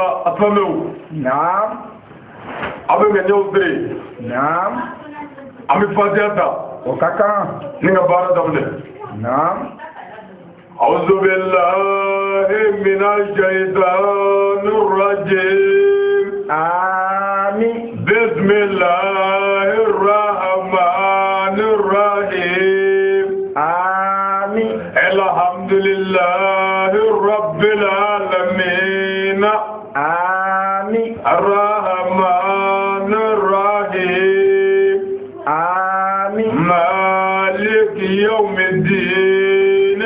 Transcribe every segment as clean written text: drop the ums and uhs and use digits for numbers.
Asilamɛw. Naam. Aw bɛ ŋaniyaw siri. Naam. An bɛ fatiya ta. O ka kan. Ni ka baara daminɛ. Naam. أعوذ بالله من الشيطان الرجيم. Amin. بسم الله الرحمن الرحيم. Amin. الحمد لله رب العالمين. Amin. الرحمن الرحيم. Amin. مالك يوم الدين.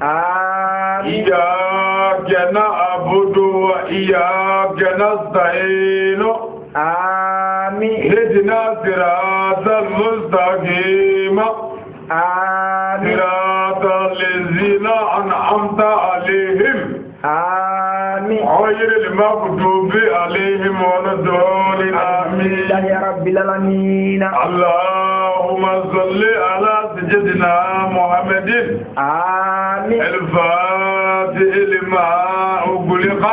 Amin. إياك نعبد وإياك نستعين. Amin. اهدنا صراط المستقيم. Amin. صراط الذين أنعمت عليهم. Amin. غير المغضوب عليهم ولا الضالين. آمين. لله رب العالمين. اللهم صل على سيدنا محمد. Amin. الفاتح لما أغلق.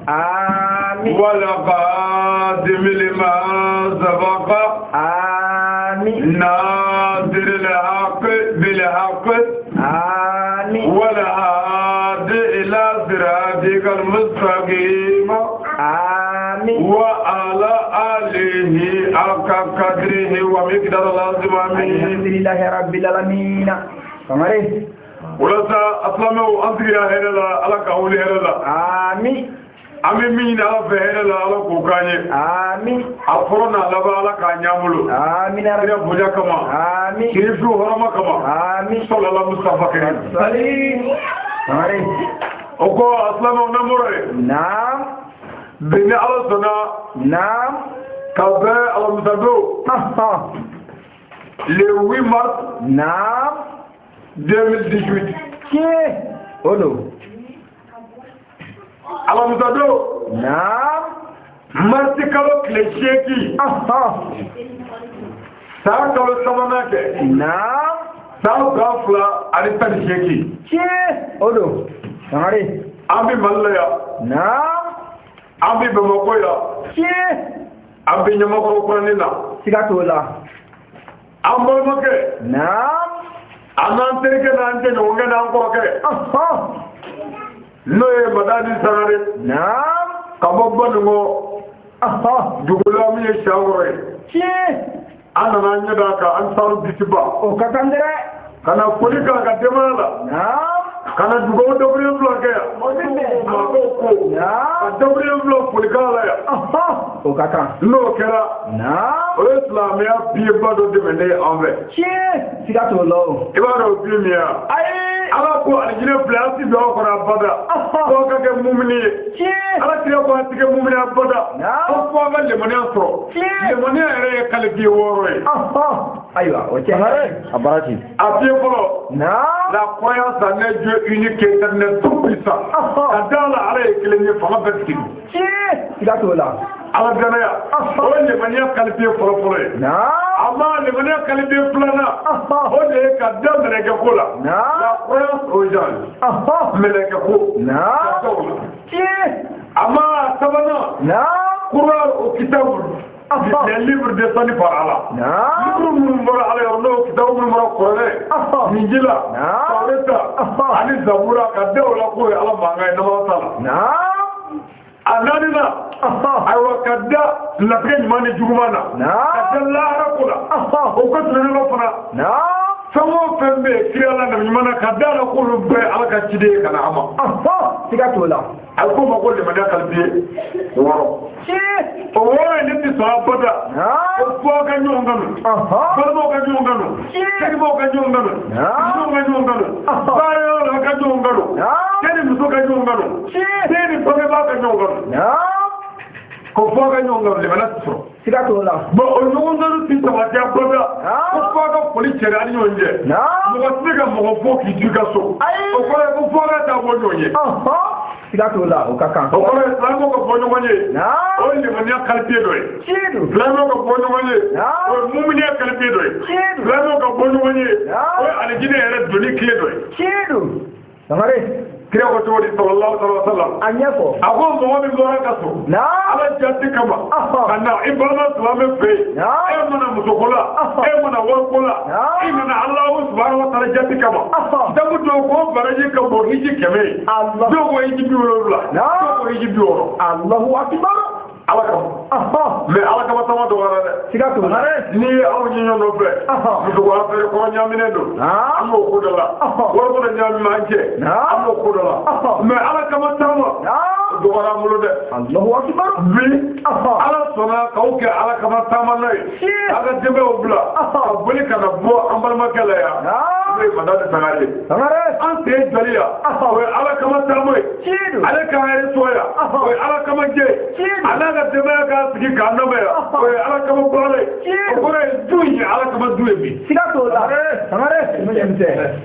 Amin. والخاتم لما سبق. Amin. ناصر الحق بالحق. Amin. والهادي إلى صراطك المستقيم. Amin. وعلى آله حق قدره ومقدار العظيم. آمين. الحمد لله رب العالمين. Kamare. Walasa asilamɛw, an sigira hɛrɛ la, Ala ka wuli hɛrɛ la. Amin. An bɛ min ɲini Ala fɛ hɛrɛ la, Ala k'o k'an ye. Amin. A fɔlɔ n'a laban, Ala k'a ɲ'an bolo. Amin. Kira bonya kama. Amin. Kirifiw hɔrɔma kama. Amin. Sɔlɔla Mustafa kiri. Sali. Kamare. O kɔ, asilamɛw, n'an bɔra yen, Naam. bi ni Ala sɔnna, Naam. ka bɛn alamisadon, Aha. le 8 mars Naam. 2018. Tiɲɛ. O don. Alamisadon, Naam. marisi kalo tile 8, Aha. san kalo sabanan kɛ, Naam. san 2018. Tiɲɛ. O don. Kamare. An bɛ Mali la yan. Naam. An bɛ Bamakɔ yan. Tiɲɛ. An bɛ Ɲamakɔrɔ kuranin na. Siga t'o la. An balimakɛ, Naam. an n'an terikɛ n'an jɛɲɔgɔnkɛ n'an kɔrɔkɛ, Aha. n'o ye Madani Sangare, Naam. ka bɔ Baninko Aha. dugula min ye Siyankɔrɔ ye, Tiɲɛ. an nana an ɲɛ d'a kan Ansaru Bisiba, O ka kan dɛ. ka na foli k'a ka denbaya la, Naam. ka na dugawu dakuruɲɛ fila kɛ yan. O bɛ bɛn. Maaw ko ka Naam. dakuruɲɛ fila folikan la yan. Aha. O ka kan. N'o kɛra, Naam. o ye silamɛya piyeba dɔ dɛmɛnen ye an fɛ. Tiɲɛ. Siga t'o la o. I b'a dɔn o piye min ye wa? Ayi. Ala ko alijinɛ filɛ, an ti don aw kɔnɔ abada Aha. fo aw ka kɛ mumini ye. Tiɲɛ. Ala kira ko an ti kɛ mumini abada Naam. fo aw ka lemaniya sɔrɔ. Tiɲɛ. Lemaniya yɛrɛ ye qualité 6 ye. Aha. Ayiwa, o cɛ. A baara ci. A piye fɔlɔ, Naam. la croyance en un Dieu unique, éternel, tout puissant, Aha. ka da la Ala ye kelen ye, fanga bɛɛ tigi don. Tiɲɛ. Siga t'o la. Ala danaya, o ye lemaniya qualité fɔlɔ fɔlɔ ye. Naam. A ma lemaniya qualité filanan, Aha. o de ye ka da mɛlɛkɛ ko la, Naam. la croyance aux anges, Aha. mɛlɛkɛ ko, ka Naam. da o la. Tiɲɛ. A ma sabanan, Naam. croire au kitab, Aha. les livres descendus par Allah, Naam. livre minnu bɔra Ala yɔrɔ, n'o kitabu minnu bɔra Kuranɛ, Aha. Injila, Naam. Tawureta Aha. ani Zabura, ka da o la k'o ye Ala mankan ye, namara t'a la. Naam. A naaninan, Aha. ayiwa, ka da latigɛ ɲuman ni juguman na, ka Naam. da lahara ko la. Aha. O ka tɛmɛnen kɔ fana, Naam. fɛn o fɛn bɛ yen kira la, nabi ɲuman na, ka da la k'olu bɛɛ Ala ka ciden ye ka na a ma. Aha. Siga t'o la. A ko ma ko limaniya qualité 6. Tiɲɛ. O 6 in ne ti sɔn abada Naam. o fo aw ka ɲɔgɔn kanu, Aha. balimaw ka ɲɔgɔn kanu, Tiɲɛ. terimaw ka ɲɔgɔn kanu, Naam. sigiɲɔgɔnw ka ɲɔgɔn kanu, Aha. baarayɔrɔ la ka ɲɔgɔn kanu, Naam. cɛ ni muso ka ɲɔgɔn kanu, Tiɲɛ. den ni bangebaa ka ɲɔgɔn kanu, Naam. ko fo aw ka ɲɔgɔn kanu, limaniya ti sɔrɔ. Siga t'o la. Bon, o ɲɔgɔn kanu ti sabati abada Naam. ko fo aw ka foli cɛri an ni ɲɔgɔn cɛ. Naam. Mɔgɔ tɛ se ka mɔgɔ fo k'i to i ka so. Ayi. O kɔrɔ ye ko fo aw ka taa bɔ ɲɔgɔn ye. Aha. Siga t'o la, o ka kan. O kɔrɔ ye silamɛw ka bɔ ɲɔgɔn ye, Naam. o ye limaniya qualité dɔ ye. Tiɲɛ don. Silamɛw ka bɔ ɲɔgɔn ye, Naam. o ye muminiya qualité dɔ ye. Tiɲɛ don. Silamɛw ka bɔ ɲɔgɔn ye, Naam. o ye alijinɛ yɛrɛ donni clé dɔ ye. Tiɲɛ don. Sangare. Kira ko cogo di sallallahu alaihi wa sallam. A ɲɛfɔ. A ko mɔgɔ min bɔra ka so. Naam. Ala jati kama. Ka na i balima silamɛ fɛ yen. Naam. E mana musoko la. E mana wariko la. Naam. I nana Alahu subahanahu wa taala jati kama. Kitabu dɔw ko baraji ka bon hiji 100 ye. Allah. Dɔw ko hiji 70. Naam. Dɔw ko hiji 60. Allahu akbar. Ala kama. Mais ala kama taama dɔgɔyara dɛ. Siga t'o la. N'i ye anw ye ɲɔgɔn nɔfɛ. Musoko affaire kɔrɔ ɲagaminen don. An b'o ko dɔ la. Wariko dɔ ɲagaminen an cɛ. An b'o ko dɔ la. Mais ala kama taama. O dɔgɔyara an bolo dɛ. Allahu akbar. Bi ala sɔnna k'aw kɛ ala kama taama n'a ye. A ka denbayaw bila. Ka boli ka na bɔ an balimakɛ la yan. N'o ye Manda Sangare ye. Sangare. An sen jɔli yan. O ye ala kama taama ye. Ale k'an yɛrɛ sɔrɔ yan. O ye ala kama jɛ ye. A n'a ka denbaya k'a sigi k'an lamɛn yan. O ye ala kama baara ye. O kɔrɔ ye du in ye ala kama du ye bi. Siga t'o la. Sangare.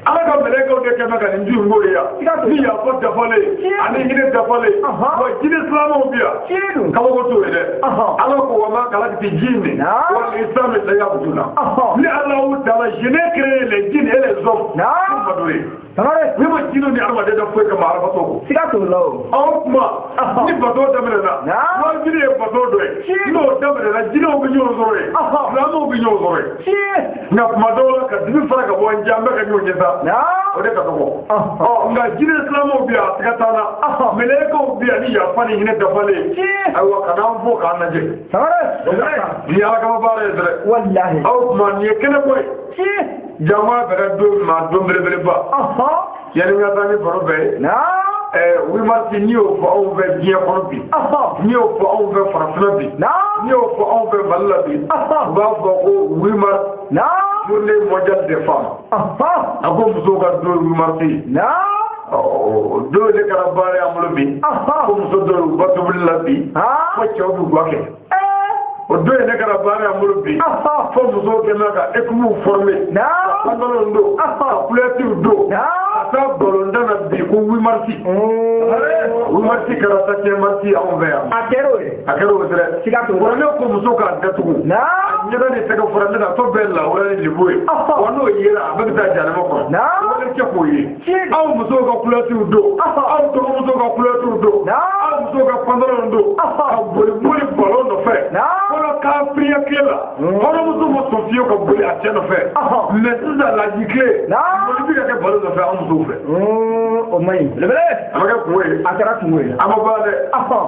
Ala ka mɛlɛkɛw de kɛ bɛ ka nin du in k'o ye yan. Ni yafa dafalen ani hinɛ dafalen. Wa jinɛ silamɛw bi yan. Kabako t'o ye dɛ. Ala ko wa ma khalaqtu jinni wal insa illa liya'budun. Ni Alahu taala je n'ai créé les djinns et les hommes pour m'adorer. Ne ma jinɛw ni hadamaden da foyi kama ala bato kɔ. Siga t'o la o. Aw kuma ni bato daminɛna wajibi ye bato dɔ ye n'o daminɛna jinɛw bɛ ɲɔgɔn sɔrɔ yen silamɛw bɛ ɲɔgɔn sɔrɔ yen nka kuma dɔw la ka dimi fara ka bɔ an jɛ an bɛ ka ɲɔgɔn ɲɛ sa o de ka dɔgɔ ɔ nka jinɛ silamɛw bɛ yan a siga t'an na mɛlɛkɛw bɛ yan ni yafa ni hinɛ dafalen ayiwa ka n'an fo k'an lajɛ nin ye ala kama baara ye dɛ. Walahi. Aw kuma nin ye kɛnɛ ko ye. Jama bɛrɛ don ma don belebeleba. Yanni n ka taa ni baro bɛɛ ye. 8 mars n'i y'o fɔ anw fɛ diɲɛ kɔnɔ bi. N'i y'o fɔ anw fɛ farafinna bi. N'i y'o fɔ anw fɛ Mali la bi. U b'a fɔ ko 8 mars. Journée mondiale des femmes. A ko musow ka don 8 mars ye. O don de kɛra baara y'an bolo bi. Ko muso dɔw y'u ba tobili la bi. Fo cɛw b'u gwa kɛ. O don ye ne kɛra baara y'an bolo bi. Fo musow kɛlen bɛ ka équipe former. Ka pantalon don. Ka culotte don. Ka taa balontan na bi ko 8 mars. 8 mars kɛra 7 mars anw fɛ yan. A kɛra o ye. A kɛra o ye dɛ. Siga t'o la. Kuranɛ ko muso k'a datugu. A ɲɛda ni tɛgɛ fura ne na tɔ bɛɛ lawura ni lebu ye. Wa n'o yera a bɛɛ bɛ taa jahanama kɔnɔ. Wale cɛ k'o ye. Aw musow ka culotte don. Aw dɔgɔmusow ka culotte don. Aw musow ka pantalon don. Ka boli boli ballon nɔfɛ. Fɔlɔ kafiriya tile la. Hɔrɔnmuso ma sɔn fiyewu ka boli a cɛ nɔfɛ. Mais sisan laji tile. Boli bɛ ka kɛ ballon nɔfɛ an musow fɛ. O man ɲi. A ma kɛ kungo ye. A kɛra kungo ye. A ma ban dɛ.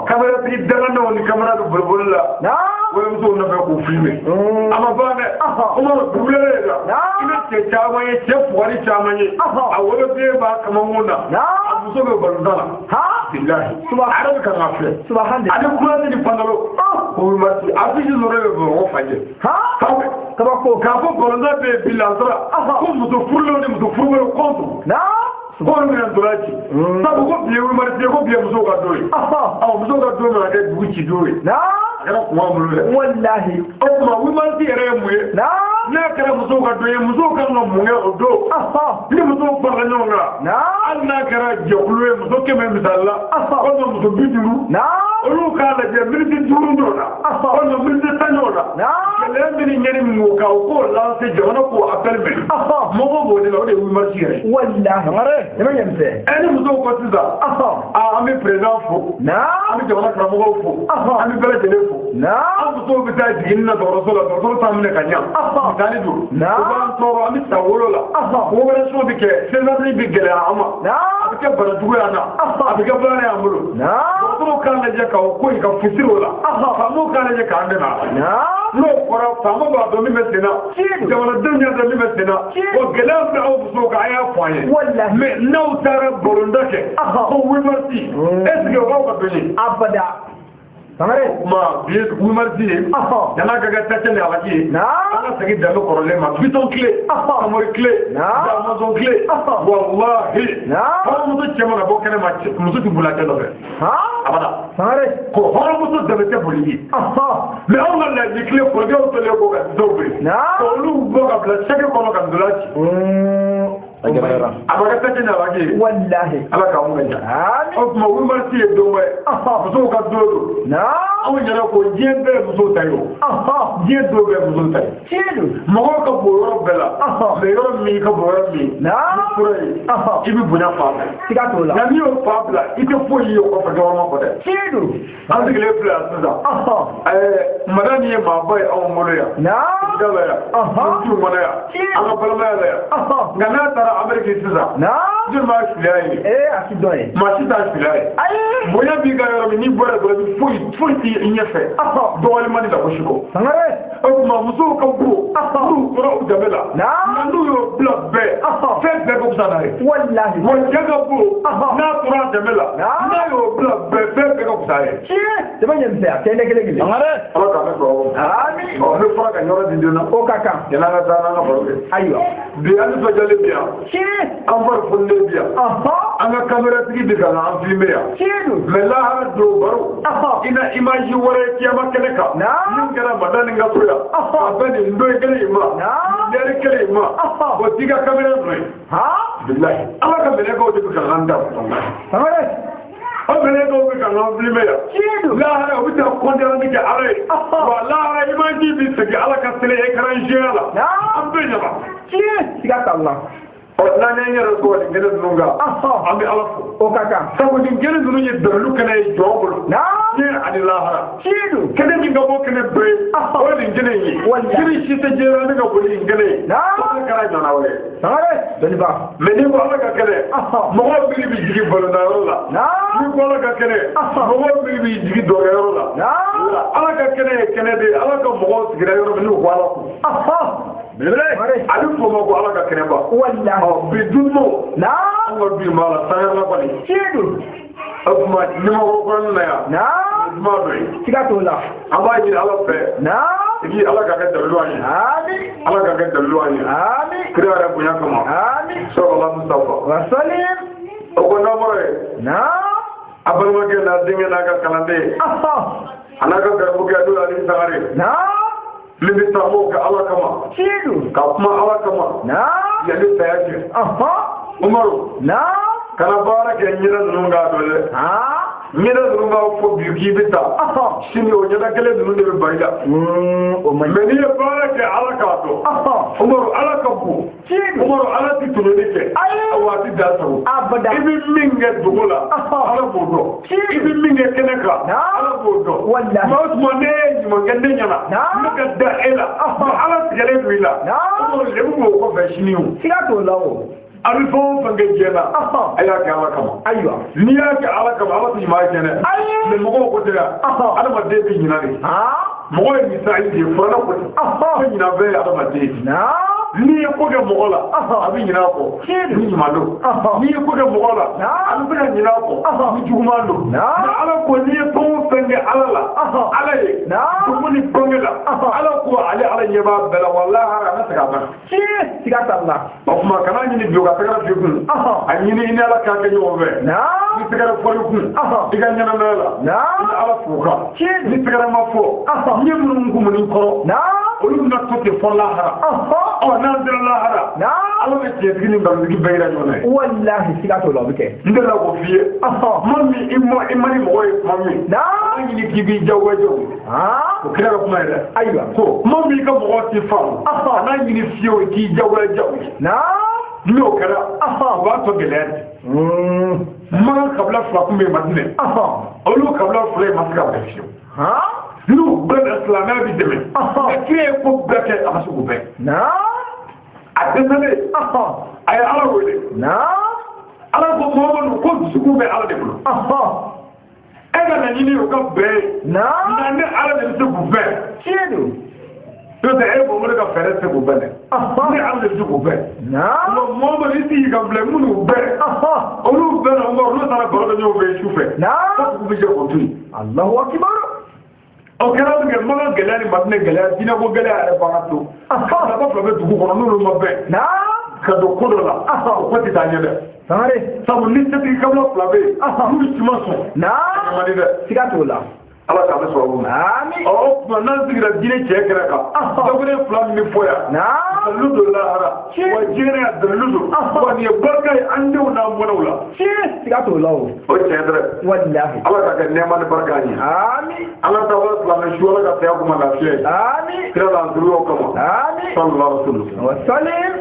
Kameratigi danganɛw ni kamera bɛ boliboli la. Walimusow nɔfɛ k'u filmer. A ma ban dɛ. Umaru dugulen de la. I bɛ cɛ caman ye cɛ fugari caman ye. A woloden b'a kamankun na. A muso bɛ balontan la. Bilahi. A yɛrɛ bɛ kan ka filɛ. Ani culotte ni pantalon. O 8 mars affiche dɔrɔn bɛ Bamakɔ fan jɛ. Kabako. K'a fɔ balontan bɛ yen bi lansara. Ko muso furulenw ni muso furubaliw contre. Ko olu bɛna ntola ci. Sabu ko bi ye 8 mars ye ko bi ye musow ka don ye. Ɔ musow ka don nana kɛ dugu ci don ye. A kɛra kun b'an bolo dɛ. Walahi. O tuma 8 mars yɛrɛ ye mun ye? N'a kɛra musow ka don ye musow kan ka mun kɛ o don? Ni musow farala ɲɔgɔn kan. Hali n'a kɛra jɛkulu ye muso 100 misali la. Walima muso 50. Olu k'a lajɛ miniti 5 ɲɔgɔn na. Walima miniti 10 ɲɔgɔn na. Gɛlɛya min ni ɲɛni min b'o kan o k'o lancer jamana k'o appel mɛn. Mɔgɔw b'o de la o de ye 8 mars yɛrɛ ye. Walahi. Ne ma ɲɛ misɛn. Ni musow ko sisan. An bɛ président fo. An bɛ jamana karamɔgɔw fo. An bɛ bɛɛ lajɛlen fo. An musow bɛ taa jiginni na dɔgɔtɔrɔso la dɔgɔtɔrɔ t'an minɛ ka ɲa. Misali don. U b'an tɔɔrɔ an bɛ sa wolo la. Opération bɛ kɛ césarienne bɛ gɛlɛya an ma. A bɛ kɛ bana jugu y'an na. A bɛ kɛ baara y'an bolo. Dɔgɔtɔrɔw k'a lajɛ ka o ko in ka fusiri o la. Faamaw k'a lajɛ k'an dɛmɛ a la. N'o fɔra faama b'a dɔn min bɛ sen na. Jamanadenw y'a dɔn min bɛ sen na. O gɛlɛya bɛ aw musow kan a y'a fɔ an ye. Mais n'aw taara balonda kɛ. Ko 8 mars est ce que o b'aw ka don ye? Abada. Sangare. O tuma bi ye 8 mars ye. Yan'a ka kɛ tacɛ ni alaki ye. An ka segin danbe kɔrɔlen ma. Bitɔn tile. Samori tile. Damazɔn tile. Walahi. Hɔrɔnmuso cɛ mana bɔ kɛnɛ ma muso tɛ boli a cɛ nɔfɛ. Abada. Sangare. Ko hɔrɔnmuso danbe tɛ boli ye. Mais anw ka laji tile kɔrɔkɛw tolen ko ka dɔw biri. K'olu bɔ ka bila sɛgɛ kɔnɔ ka ntola ci. A ma kɛ tacɛ ni alaki ye. Walahi. Ala k'anw ka ɲa. Amin. O tuma 8 mars ye donba ye. Musow ka don don. Anw yɛrɛ ko diɲɛ bɛɛ ye musow ta ye o. Diɲɛ dɔw bɛɛ ye musow ta ye. Tiɲɛ don. Mɔgɔw ka bon yɔrɔ bɛɛ la. Mais yɔrɔ min ka bon yɔrɔ min. N'i tora yen. I bɛ bonya fan bɛɛ. Siga t'o la. Nka n'i y'o fa bila i tɛ foyi ye o kɔfɛ dɔgɔma kɔ dɛ. Tiɲɛ don. An sigilen filɛ yan sisan. Madani ye maaba ye anw bolo yan. Sigida la yan. Du kɔnɔ yan. An ka balimaya la yan. Nka n'a taara Amérique sisan. Jɔn b'a filiya ye. Ee a ti dɔn ye. Maa si t'a filiya ye. Ayi. Bonya b'i ka yɔrɔ min n'i bɔra dɔrɔn foyi foyi t'i ɲɛfɛ. Dɔgɔyali ni lagosi kɔ. Sangare. O tuma musow ka bon. N'u tora u danbe la. Nka n'u y'o bila bɛɛ. Fɛn bɛɛ ka fisa n'a ye. Walahi. Wa cɛ ka bon. N'a tora a danbe la. N'a y'o bila bɛɛ fɛn bɛɛ ka fisa a ye. Tiɲɛ. Jama ɲɛmisɛnya kɛnɛ kelen kelen. Sangare. Ala k'an bɛ sɔrɔ. Ami. Ɔ ne fɔra ka yɔrɔ di joona. O ka kan. Yanni an ka taa n'an ka baro kɛ. Ayiwa. Bi an nisɔndiyalen bi yan. Tiɲɛ. An fari fununen bi yan. An ka kameratigi bi ka na an filmer yan. Tiɲɛ don. Mais lahara don baro. I na image wɛrɛ kiyama kɛnɛ kan. Min kɛra Madani ka so yan. A bɛ nin don kelen in ma. Nin lɛri kelen in ma. O t'i ka kamera nɔ ye. Bilahi. Ala ka mɛlɛkɛw de bɛ ka an da. Sangare. O mɛlɛkɛw bɛ ka an filmer yan. Tiɲɛ don. Lahara u bɛ taa compte rendu kɛ Ala ye. Wa lahara image bɛ segin Ala ka télé écran géant la. An bɛɛ ɲɛna. Tiɲɛ. Siga t'a la. Ɔ n'an y'an yɛrɛ sɔrɔ nin kɛnɛ ninnu kan. An bɛ Ala fo. O ka kan. Sabu nin kɛnɛ ninnu ye dalilu kɛnɛ ye jɔn bolo. Diɲɛ ani lahara. Tiɲɛ don. Kɛnɛ min ka bɔ kɛnɛ bɛɛ ye. O ye nin kɛnɛ in ye. Walahi. Kiri si tɛ diɲɛ la min ka bon ni nin kɛnɛ ye. O kɛra ɲɔgɔnna wɛrɛ ye. Sangare. Dɔnniba. Mais n'i ko Ala ka kɛnɛ. Mɔgɔw miiri bɛ jigin balontan la. N'i ko Ala ka kɛnɛ. Mɔgɔw miiri bɛ jigin dɔnkɛyɔrɔ la. Ala ka kɛnɛ ye kɛnɛ de ye. Ala ka mɔgɔw sigira yɔrɔ min n'u ko Ala ko. Belebele. A bɛ fɔ o ma ko Ala ka kɛnɛba. Walahi. Ɔ bi dunmo. An ka du in b'a la sanyɛlɛ kɔni. Tiɲɛ don. O tuma ɲɛmɔgɔ kɔnɔna na yan. Juma dɔ ye. Siga t'o la. An b'a ɲini Ala fɛ. Sigi Ala ka kɛ dalilu an ye. Ami. Ala ka kɛ dalilu an ye. Ami. Kira yɛrɛ bonya kama. Ami. Sɔrɔla Mustafa. Wasalim. O ko n'an bɔra yen. A balimakɛ n'a denkɛ n'a ka kalanden. A n'a ka garibukɛ n'o ye Ali Sangare. Min bɛ taamaw kɛ Ala kama. Tiɲɛ don. Ka kuma Ala kama. Yanni saya cɛ. Umaru. Kana baara kɛ ɲɛda ninnu k'a dɔn dɛ. Ɲɛda ninnu b'a fɔ bi k'i bɛ taa. Sini o ɲɛda kelen ninnu de bɛ ban i la. O man ɲi. Mais n'i ye baara kɛ Ala k'a dɔn. Umaru Ala ka bon. Tiɲɛ don. Umaru Ala tɛ tɔɲɔli kɛ. Ayi. A waati dan sago. Abada. I bɛ min kɛ dogo la. Ala b'o dɔn. Tiɲɛ I bɛ min kɛ kɛnɛ kan. Ala b'o dɔn. Walahi. Tuma o tuma ne ye ɲuman kɛ ne ɲɛna. Ne ka da e la. Mais Ala tigɛlen don i la. Umaru lebu b'o kɔfɛ sini o. Siga t'o la o. A bɛ fɛn o fɛn kɛ diɲɛ na. A y'a kɛ Ala kama. Ayiwa. N'i y'a kɛ Ala kama Ala tɛ ɲuman kɛ dɛ. Ayi. Mais mɔgɔw ko tɛ yan. Adamaden bɛ ɲinɛ de. Mɔgɔ ye misali de ye furanna ko ten. Ko ɲinɛ bɛɛ ye adamaden ye. N'i ye ko kɛ mɔgɔ la. A bɛ ɲinɛ a kɔ. Tiɲɛ don. Ni ɲuman don. N'i ye ko kɛ mɔgɔ la. A bɛ se ka ɲinɛ a kɔ. Ni juguman don. Naam. Mais Ala ko n'i ye fɛn o fɛn kɛ Ala la. Ala ye. Naam. Dogo ni bange la. Ala ko ale Ala ɲɛ b'a bɛɛ la walahi a bɛ segin a bɛɛ la. Tiɲɛ. Siga t'a la. O tuma kana ɲini bi o ka tɛgɛrɛ f'i kun. A ɲini i ni Ala k'a kɛ ɲɔgɔn fɛ. Naam. Ni tɛgɛrɛ fɔr'i kun. I ka ɲɛnamaya la. Naam. I bɛ Ala fo o kan. Tiɲɛ don. Ni tɛgɛrɛ ma fɔ. Ɲɛ minnu kumuni kɔrɔ. Naam. Olu bɛna to ten fɔ lahara. Ɔ n'an sera lahara. Naam. Ala bɛ tiɲɛtigi ni nkalontigiw bɛɛ yira ɲɔgɔn na ye. Walahi siga t'o la o bɛ kɛ. N delila k'o f'i ye. Tuma min i ma ni mɔgɔ ye tuma min. Naam. Ala ɲini k'i b'i diyagoya jago. O kira ka kuma ye dɛ. Ayiwa. Ko tuma min i ka mɔgɔw t'i faamu. A n'a ɲini fiyewu k'i diyagoya jago. Naam. N'o kɛra. O b'a tɔ gɛlɛya de. Makan kabila fila tun bɛ yen Madinɛ. Olu kabila fila in ma se ka bɛn fiyewu. N'u bɛɛ silamɛya bɛ dɛmɛ. Nka kira ye ko bɛɛ kɛ a ma se k'o bɛɛ. A dɛsɛlen. A ye Ala wele. Ala ko Muhamadu ko dusukun bɛ Ala de bolo. E ka laɲini o ka bɛn ye. Nka ne Ala de bɛ se k'u bɛn. Tiɲɛ don. N'o tɛ e Muhamadu ka fɛɛrɛ tɛ se k'u bɛn dɛ. Ne Ala de bɛ se k'u bɛn. Nka Muhamadu i sigi ka bila minnu bɛn. Olu bɛn na Umaru n'u taara baro kɛ ɲɔgɔn fɛ su fɛ. Fo dugu bɛ jɛ k'o to yen. Alahu akibaru. O kɛra min kɛ Makan gɛlɛya ni Madinɛ gɛlɛya diinɛko gɛlɛya yɛrɛ banna to. Kabila fila bɛ dugu kɔnɔ n'olu ma bɛn. Ka don ko dɔ la. O ko tɛ taa ɲɛ dɛ. Sangare. Sabu ni setigi kabila fila bɛ yen. N'u si ma sɔn. Naam. A man di dɛ. Siga t'o la. Ala k'an bɛ sɔrɔ o ma. Ami. Ɔ o tuma n'an sigira diinɛ cɛ kɛnɛ kan. Dakuruɲɛ fila min bɛ fɔ yan. Naam. Dalilu don lahara. Wa diinɛ ya dalilu don. Wa nin ye barika ye an denw n'an mɔnɛw la. Tiɲɛ. Siga t'o la o. O tiɲɛ tɛ dɛ. Walahi. Ala k'a kɛ nɛɛma ni barika ye. Ami. Ala ta su Ala ka saya kuma lafiya ye. Amin. Kira la duuru kama. Amin. Sallallahu alaihi wa sallam.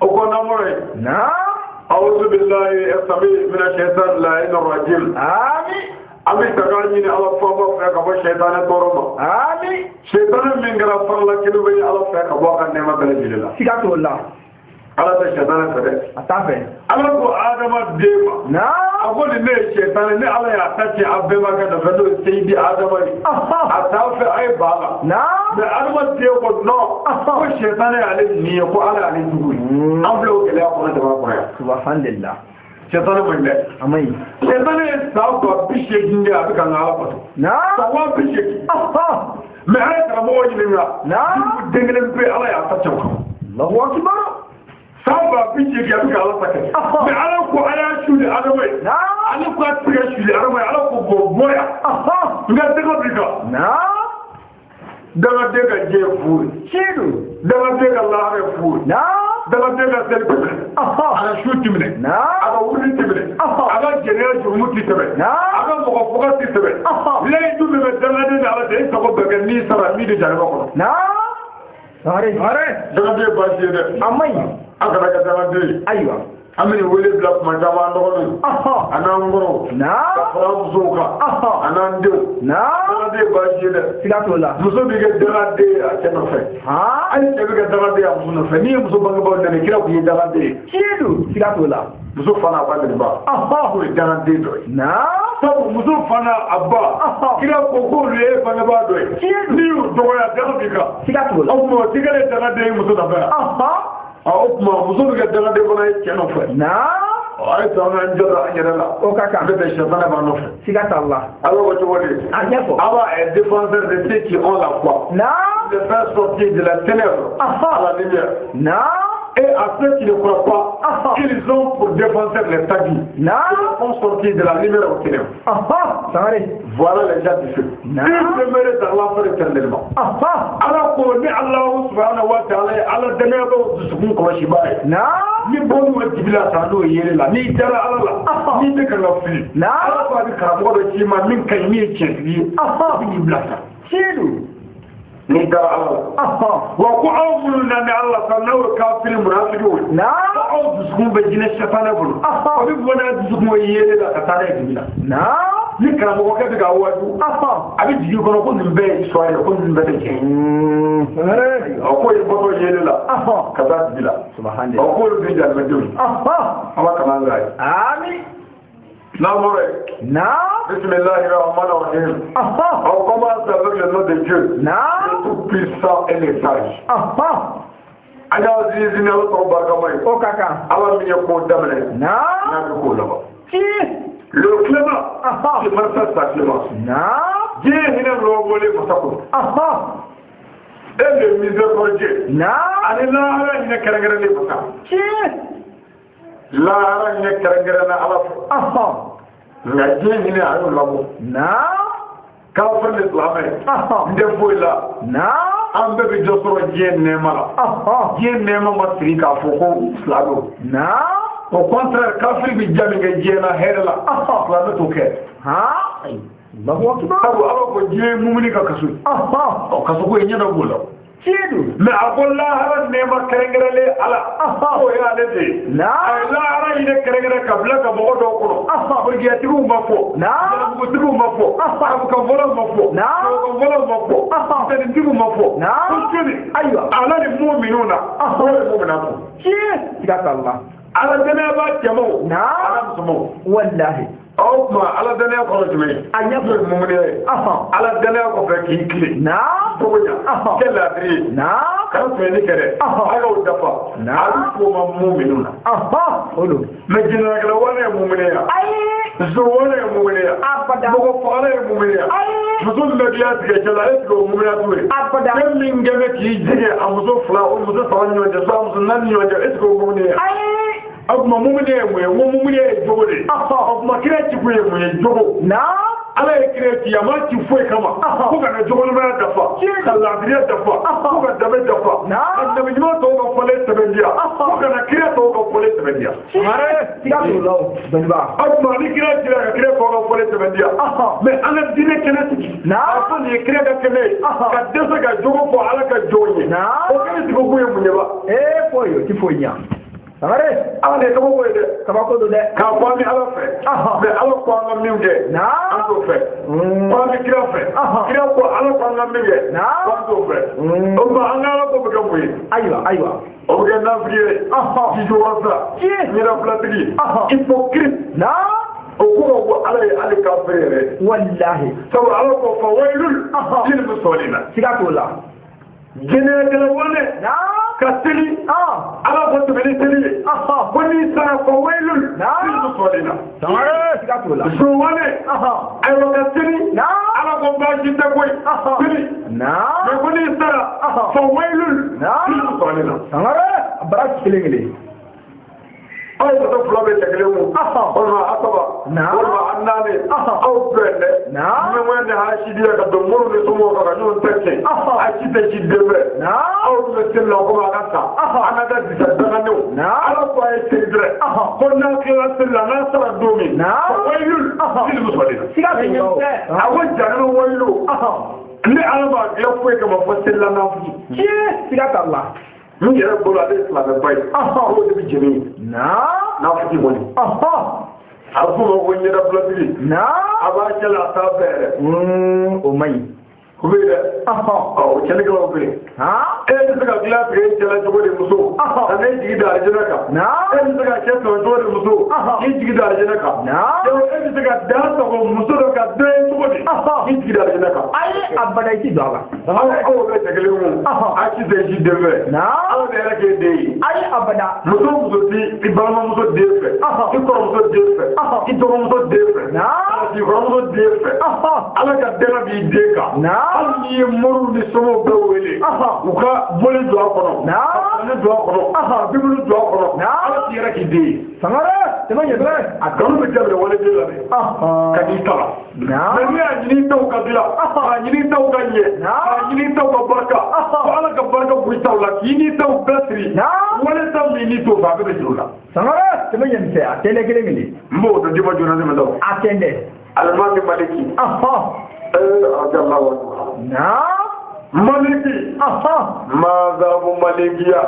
O ko namore. Naam. A'udhu billahi as-sami min ash-shaytan al-la'in ar-rajim. Amin. An bɛ taga ɲini Ala faama fɛ ka bɔ sɛtanɛ tɔɔrɔ ma. Amin. Sɛtanɛ min kɛra farala kelen bɛ Ala fɛ ka bɔ a ka nɛɛma bɛɛ lajɛlen la. Siga t'o la. Ala tɛ sɛtanɛ fɛ dɛ. A t'a fɛ. Ala ko adamaden ma. Naam. A ko nin ne ye sɛtanɛ ni Ala y'a ta tiɲɛ a bɛnbakɛ nɔfɛ n'o ye Seyidi Adama ye. A t'a fɛ a ye ba la. Naam. Mais adamaden ko non. Ko sɛtanɛ y'ale nin ye ko Ala y'ale jugu ye. An filɛ o gɛlɛya kɔnɔ jamana kɔnɔ yan. Subhanallah. Sɛtanɛ man ɲi dɛ. A man ɲi. Sɛtanɛ ye san 80,000 kɛ a bɛ ka n ka Ala bato. Naam. San 80,000. Mais an ye karamɔgɔ ɲininka. Naam. Den kelen pe Ala y'a ta cɛ o kama. Allahu akbar. San 80,000 a bɛ ka Ala ta kɛ. Mais Ala ko a y'a su ni Adama ye. Naam. Ale ko a tɛ ka su ni Adama ye. Ala ko bɔ bɔ yan. N ka tɛgɛ b'i kan. Naam. Dangaden ka diɲɛ ye fu ye. Tiɲɛ don. Dangaden ka lahara ye fu ye. Naam. Dangaden ka seli tɛ minɛ. A ka su tɛ minɛ. Naam. A ka wuli tɛ minɛ. A ka jɛnɛya jurumu tɛ tɛmɛ. Naam. A ka mɔgɔ faga tɛ tɛmɛ. Layidu min bɛ dangaden ni Ala cɛ, e sago bɛɛ kɛ n'i sara min de janaba kɔnɔ. Naam. Sare. Dangaden ye baasi ye dɛ. A man ɲi. An kana kɛ dangaden ye. Ayiwa. An bɛ nin wele bila kuma caman an dɔgɔninw. A n'an kɔrɔw. Naam. Ka fara an musow kan. A n'an denw. Naam. Dangaden ye baasi ye dɛ. Siga t'o la. Muso bɛ kɛ dangaden ye a cɛ nɔfɛ. Hali cɛ bɛ kɛ dangaden ye a muso nɔfɛ. N'i ye muso bangebaaw nɛni, kira kun ye dangaden ye. Tiɲɛ don. Siga t'o la. Muso fana a ba nɛni ba. O ye dangaden dɔ ye. Naam. Sabu muso fana a ba. Kira ko k'olu ye bangebaa dɔ ye. Tiɲɛ don. N'i y'u dɔgɔya danga b'i kan. Siga t'o la. O tuma o tɛ kɛlen dangaden ye muso nɔfɛ yan. O tuma muso bɛ kɛ dangaden fana ye cɛ nɔfɛ. Naam. A ye to an k'an jɔ an yɛrɛ la. O ka kan. N'o tɛ sɛtanɛ b'an nɔfɛ. Siga t'a la. Ala ko cogo di? A ɲɛfɔ. Ala est défenseur de ceux qui ont la foi. Naam. De faire sortir de la ténèbre à la lumière. Naam. Et à ceux qui ne croient pas, ils ont pour défenseur les tagis. Naam. Ils font sortir de la lumière aux ténèbres. Sangare. Voilà les gens du feu. Naam. Ils demeurent dans l'enfer éternellement. Ala ko ni Allahu subhanahu wa ta'ala ye Ala dɛmɛ dusukun kɔlɔsibaa ye. Naam. Ni bɔnni bɛ dibi la san n'o ye la, n'i dara Ala la, n'i tɛ kan ka fili. Naam. Ala ko a bɛ karamɔgɔ dɔ ci ma min ka ɲi min ye tiɲɛtigi ye. A bɛ n'i bilasira. Tiɲɛ don. N'i dara Ala la. Wa ko aw minnu nana Ala la sa n'aw ye kafiri munafigiw ye. Naam. Ko aw dusukun bɛ jinɛ sɛtanɛ bolo. O bɛ bɔ n'a dusukun ye yeelen la ka taa n'a ye dibi la. Naam. Ni karamɔgɔkɛ bɛ ka waaju. A bɛ jigin kɔnɔ ko nin bɛɛ ye histoire ye ko nin bɛɛ tɛ tiɲɛ ye. A k'o ye bɔtɔ yeelen la. Ka taa dibi la. Subhanallah. A k'olu bɛ jahanamadenw ye. Ala kana an ye. Amin. N'an bɔra yen. Naam. Bismillahir Rahmanir Rahim. On commence avec le nom de Dieu. Naam. Le Tout-Puissant et le Sage. An y'a sinsin ni Ala tɔgɔ barikama ye. O ka kan. Ala min ye ko daminɛ. Naam. N'a bɛ ko laban. Tiɲɛ. Le clément. Qui manifeste sa clémence. Naam. Dieu hinɛ lɔbɔlen masa kɔnɔ. Et le miséricordieux. Naam. Ani lahara hinɛ kɛrɛnkɛrɛnnen masa. Tiɲɛ. Lahara hinɛ kɛrɛnkɛrɛnna Ala fɛ. Nka diɲɛ hinɛ a y'o labɔ. Naam. Kafiri ni silamɛ. N tɛ foyi la. Naam. An bɛɛ bɛ dɔ sɔrɔ diɲɛ nɛɛma la. Diɲɛ nɛɛma ma siri k'a fɔ ko silamɛw. Naam. Au contraire, kafiri bɛ diya min kɛ diɲɛ na hɛrɛ la. Silamɛ t'o kɛ. Allahu akbar. Sabu Ala ko diɲɛ ye mumuni ka kaso ye. Ɔ kaso ko ye ɲɛ dɔ b'o la. Tiɲɛ don. Mais a ko lahara nɛɛma kɛrɛnkɛrɛnlen Ala. O y'ale de ye. Naam. A ye lahara hinɛ kɛrɛnkɛrɛn ka bila ka mɔgɔ dɔw kɔnɔ. Burukiyatigiw ma fɔ. Naam. Jalamugutigiw ma fɔ. Arabukanfɔlaw ma fɔ. Naam. Tubabukanfɔlaw ma fɔ. Sɛnɛtigiw ma fɔ. Naam. Ko joli. Ayiwa. Ala ni muminu na. O ye mumina fɔ. Tiɲɛ. Siga t'a la. Ala dɛnɛya b'a cɛmanw. Naam. Ala musomanw. Walahi. O tuma ala dɛnɛya kɔrɔ jumɛn ye? A ɲɛfɔ. N'o ye mumuniya ye. Ala dɛnɛya kɔfɛ k'i tilen. Naam. Cogo ɲa. Kɛ laadiri ye. Naam. Kana sonyɛli kɛ dɛ. A y'o dafa. Naam. A bɛ f'o ma muminu na. O don. Mais jɛnɛyakɛla wale ye mumuniya. Ayi. Zon wale ye mumuniya. Abada. Mɔgɔ fagala ye mumuniya. Ayi. Muso min bɛ dilan tigɛ cɛ la e tigɛ o mumuniya t'o ye. Abada. Fɛn min kɛ bɛ k'i jigin a muso fila o muso saba ni ɲɔgɔn cɛ soit a muso naani ni ɲɔgɔn cɛ e tigɛ o mumuniya. Ayi. O tuma mumuniya ye mun ye? N ko mumuniya ye jogo de ye. O tuma kira ci kun ye mun ye? Jogo. Naam. Ala ye kira ci a ma ci foyi kama ko ka na jogoɲumanya dafa ka laadiriya dafa ko ka danbe dafa ka nabi ɲuman tɔw ka fɔlen sɛbɛn diya ko ka na kira tɔw ka fɔlen sɛbɛn diya. Siga t'o la o dɔnnibaa. O tuma ni kira cira ka kira tɔw ka fɔlen sɛbɛn diya mais an ka diinɛ kɛnɛ sigi a fɔ nin ye kira ka kɛnɛ ye ka dɛsɛ ka jogo fɔ Ala ka jɔnw ye o kɛnɛ sigi kun ye mun ye wa? Ee foyi o ti foyi ɲa. Sangare. Ala de ye kabako ye dɛ. Kabako don dɛ. K'a fɔ an bɛ Ala fɛ. Mais Ala ko an ka min kɛ. An t'o fɛ. Ko an bɛ kira fɛ. Kira ko Ala ko an ka min kɛ. Ko an t'o fɛ. O tuma an ka Ala ko bɛ kɛ mun ye? Ayiwa ayiwa. O bɛ kɛ nafigi ye. Jijowasa. Ɲɛnafilatigi. Hypocrite. O ko ka ko Ala ye hali kafiri yɛrɛ. Walahi. Sabu Ala ko fa waylun lil musallina. Siga t'o la. Jɛnɛyakɛla wale. Ka seli Ala ko tɛmɛ ni seli ye ko n'i sara fa waylun lil musallina. Siga t'o la. Zon wale ayiwa ka seli Ala ko baasi tɛ koyi seli mais ko n'i sara fa waylun lil musallina. A bara kelen kelen. Aw muso fila bɛ cɛ kelen kun walima a saba walima a naani aw bɛn dɛ ɲɔgɔn ni hasidiya ka don moriw ni somɔgɔw kan ka ɲɔgɔn ta tiɲɛ a ci tɛ ci den fɛ aw bɛ seli la komi a ka sa an ka taa disa dangandenw Ala ko a ye seli dɛrɛ ko n'a tilala seli la n'a sara don min waylun lil musallina. A ko jahanama waylu ne Ala b'a dilan foyi kama fo selila nafigi. Siga t'a la. Min yɛrɛ bolo ale ye silamɛba ye o de bɛ jɛni ye nafigi kɔni a bɛ f'o ma ko ɲɛdabilatigi a b'a cɛ la a t'a fɛ yɛrɛ. O man ɲi. O bɛ yen dɛ. O cɛnnikɛlaw bɛ yen. E bɛ se ka dilan tigɛ i cɛ la cogo di muso ka n'e jigi da alijinɛ kan? E bɛ se ka cɛ tɔɲɔ cogo di muso k'i jigi da alijinɛ kan? E bɛ se ka dan sago muso dɔ ka dɔ ye cogo di k'i jigi da alijinɛ kan? Ayi a bada i ti don a la. Aw bɛ cɛ kelen kun a ci tɛ ci den fɛ. Ala bɛ hɛrɛ k'e den ye. Ayi a bada. Muso o muso ti i balimamuso den fɛ i kɔrɔmuso den fɛ i dɔgɔmuso den fɛ i kɔrɔmuso den fɛ Ala ka danga b'i den kan. Hali n'i ye moriw ni somɔgɔw bɛɛ wele u ka boli don a kɔnɔ ka kuranɛ don a kɔnɔ ka bibulu don a kɔnɔ Ala t'i yɛrɛ k'i den ye. Sangare tɛmɛ ɲɛ dɛ. A kanu bɛ daminɛ waliden la dɛ ka n'i ta la. Mais n'i y'a ɲini i taw ka dilan k'a ɲini i taw ka ɲɛ k'a ɲini i taw ka barika ko Ala ka barika bɔ i taw la k'i n'i taw bɛɛ siri wale ta min n'i t'o fɛ a bɛɛ bɛ juru la. Sangare tɛmɛ ɲɛ nin fɛ a tɛ dɛ kelen kelen. N b'o dɔn juma joona ne ma dɔn. A tɛ dɛ. Alimami Maliki. Radiyallahu anhu. Maliki. Mazabu Malikiya.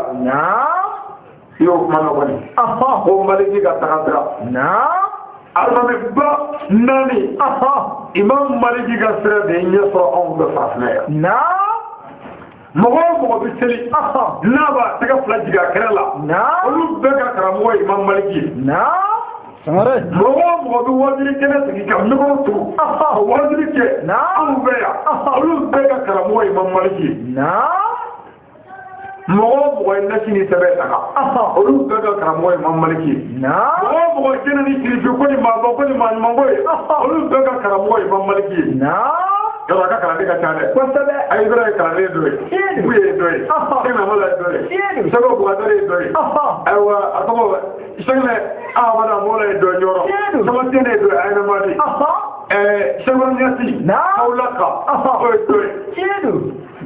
I y'o kuma mɛn kɔni. Ko Maliki ka taga sira. Alimami ba naani. Imam Maliki ka sira de ye ɲɛ sɔrɔ anw fɛ farafinna yan. Mɔgɔ o mɔgɔ bɛ seli n'a b'a tɛgɛ fila jigin a kɛrɛ la olu bɛɛ ka karamɔgɔ ye Imam Maliki ye. Mɔgɔ o mɔgɔ bɛ wajuli kɛnɛ sigi ka micro turu ka wajuli kɛ anw fɛ yan olu bɛɛ ka karamɔgɔ ye Imam Maliki ye. Mɔgɔ o mɔgɔ ye nasi ni sɛbɛn daga olu bɛɛ ka karamɔgɔ ye Imam Maliki ye. Mɔgɔ o mɔgɔ jɛnɛ ni kirifi ko ni maaba ko ni maaɲumanko ye olu bɛɛ ka karamɔgɔ ye Imam Maliki ye. Yɔrɔ a ka kalanden ka ca dɛ. Kosɛbɛ. Ayibara ye kalanden dɔ ye. Buye ye dɔ ye. Sɛgɛnɛ Amadu ye dɔ ye. Sɛgɛnɛ Bukadari ye dɔ ye. Ayiwa a tɔgɔ Sɛgɛnɛ Ahamadu Amola ye dɔ ye Ɲɔrɔ. Samatɛnɛ ye dɔ ye Ayinamadi. Sɛgɛnɛ Ɲasi. Kawulaka. O ye dɔ ye.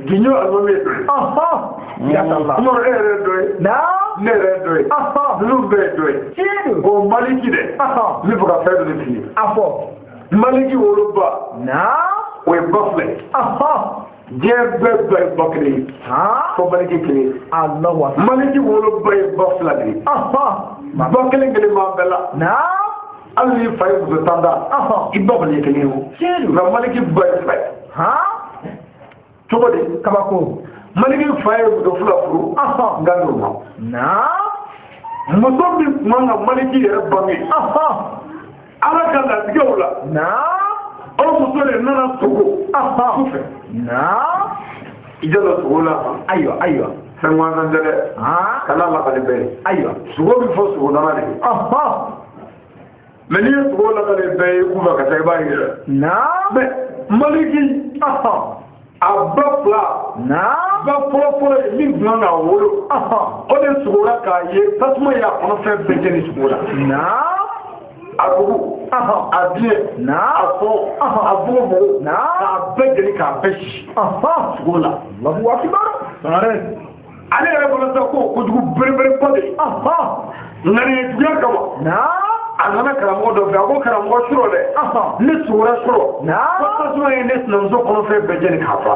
Giɲɔ Alimami ye dɔ ye. Umaru e yɛrɛ ye dɔ ye. Ne yɛrɛ ye dɔ ye. Ninnu bɛɛ ye dɔ ye. O Maliki dɛ. N bɛ fɛ ka fɛn dɔ de f'i ye. A fɔ. Maliki woloba. O ye ba fila ye. Diɲɛ bɛɛ ba ye ba kelen ye. Fo Maliki kelen. Maliki woloba ye ba fila de ye. Ba kelen kelen b'an bɛɛ la. Hali n'i fa ye muso tan da i ba kɔni ye kelen ye o. Nka Maliki ba ye fila ye. Cogo di? Kabako. Maliki fa ye muso fila furu. Nka n'o ma. Muso min tun man ka Maliki yɛrɛ bange. Ala ka latigɛw la. O muso de nana sogo su fɛ. I jalo sogo la. Ayiwa ayiwa. Fɛn gansan tɛ dɛ. Kana lakali bɛɛ ye. Ayiwa. Sogo bɛ fɔ sogodana de ye. Mais n'i ye sogo lakali bɛɛ ye k'u fɛ ka taa i b'a ye dɛ. Mais Maliki a ba fila. Ba fɔlɔ fɔlɔ ye min tun kan k'a wolo. O de sogora k'a ye tasuma y'a kɔnɔfɛn bɛɛ jeni sogo la. A dugu, a biɲɛ, a sɔn, a fogofogo, k'a bɛɛ jeni k'a bɛɛ sisi sogo la. Allahu akbar. Ale yɛrɛ bolo sa ko kojugu belebeleba de ye. Ŋaniya juguya kama, a nana karamɔgɔ dɔ fɛ, a ko karamɔgɔ surɔ dɛ, ne sugora surɔ, ko tasuma ye ne sinamuso kɔnɔfɛn bɛɛ jeni k'a fa.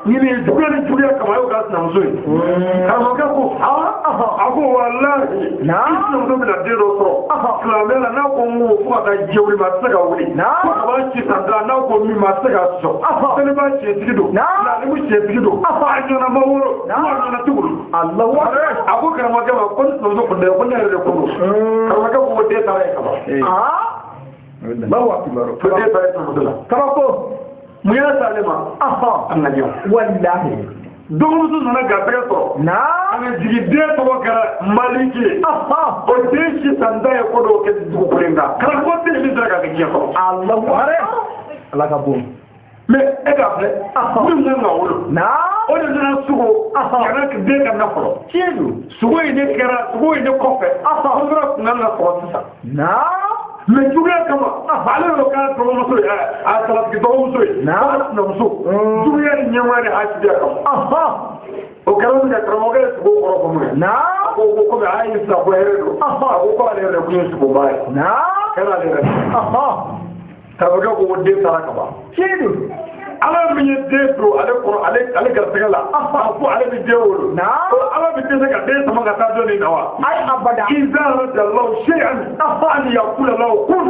Ŋaniya juguya ni juguya kama, a y'o k'a sinamuso ye. Karamɔgɔkɛ ko a ko walahi, i sinamuso bɛna den dɔ sɔrɔ silamɛya la, n'a ko n ko fo ka taa diɲɛ wuli ma, a tɛ se ka wuli. Ko kaba ci san tan, n'a ko min ma, a tɛ se k'a sɔsɔ. Seliba tiɲɛtigi don, laalimu tiɲɛtigi don, a ɲɔgɔnna ma wolo, a ɲɔgɔnna tɛ wolo. A ko karamɔgɔkɛ ma ko ne sinamuso kun tɛ, ko ne yɛrɛ de ko don. Karamɔgɔkɛ ko den taara yen kaban. Allahu akbar. Ko den taara yen sinamuso la. Kabako. Mun y'a s'ale ma? A ŋaniya. Walahi. Dɔgɔmuso nana garisɛgɛ sɔrɔ. A na jigin, den tɔgɔ kɛra Maliki ye. O den si san 10 ye ko dɔw kɛ dugukolo kan. Karamɔgɔ tɛ yen min sera k'a kɛ diɲɛ kɔnɔ. Allahu akbar. Ala ka bon. Mais e k'a filɛ, min kan ka wolo, o de nana sogo kana den ka na fɔlɔ. Tiɲɛ don. Sogo in de kɛra, sogo in de kɔfɛ, kɔnɔbara kun kan ka sɔrɔ sisan. Mais juguya kama, ale y'o k'a dɔgɔmuso ye, a salatigi dɔgɔmuso ye, k'a sinamuso. Juguya ni ɲɛngoya ni hasidiya kama. O kɛra min kɛ, karamɔgɔkɛ ye sogo kɔrɔ fɔ mun ye? A ko komi a y'i sisan ko hɛrɛ don. A ko k'ale yɛrɛ kun ye sogoba ye. Kɛra ale yɛrɛ. Karamɔgɔkɛ ko den taara ka ban. Tiɲɛ don. Ala min ye den don ale kɔrɔ, ale garisɛgɛ la, a ko ale bɛ den wolo. Ala bɛ dɛsɛ ka den sama ka taa dɔn nin na wa? Ayi abada. Iza arada Allahu shay'an an yaqula lahu kun.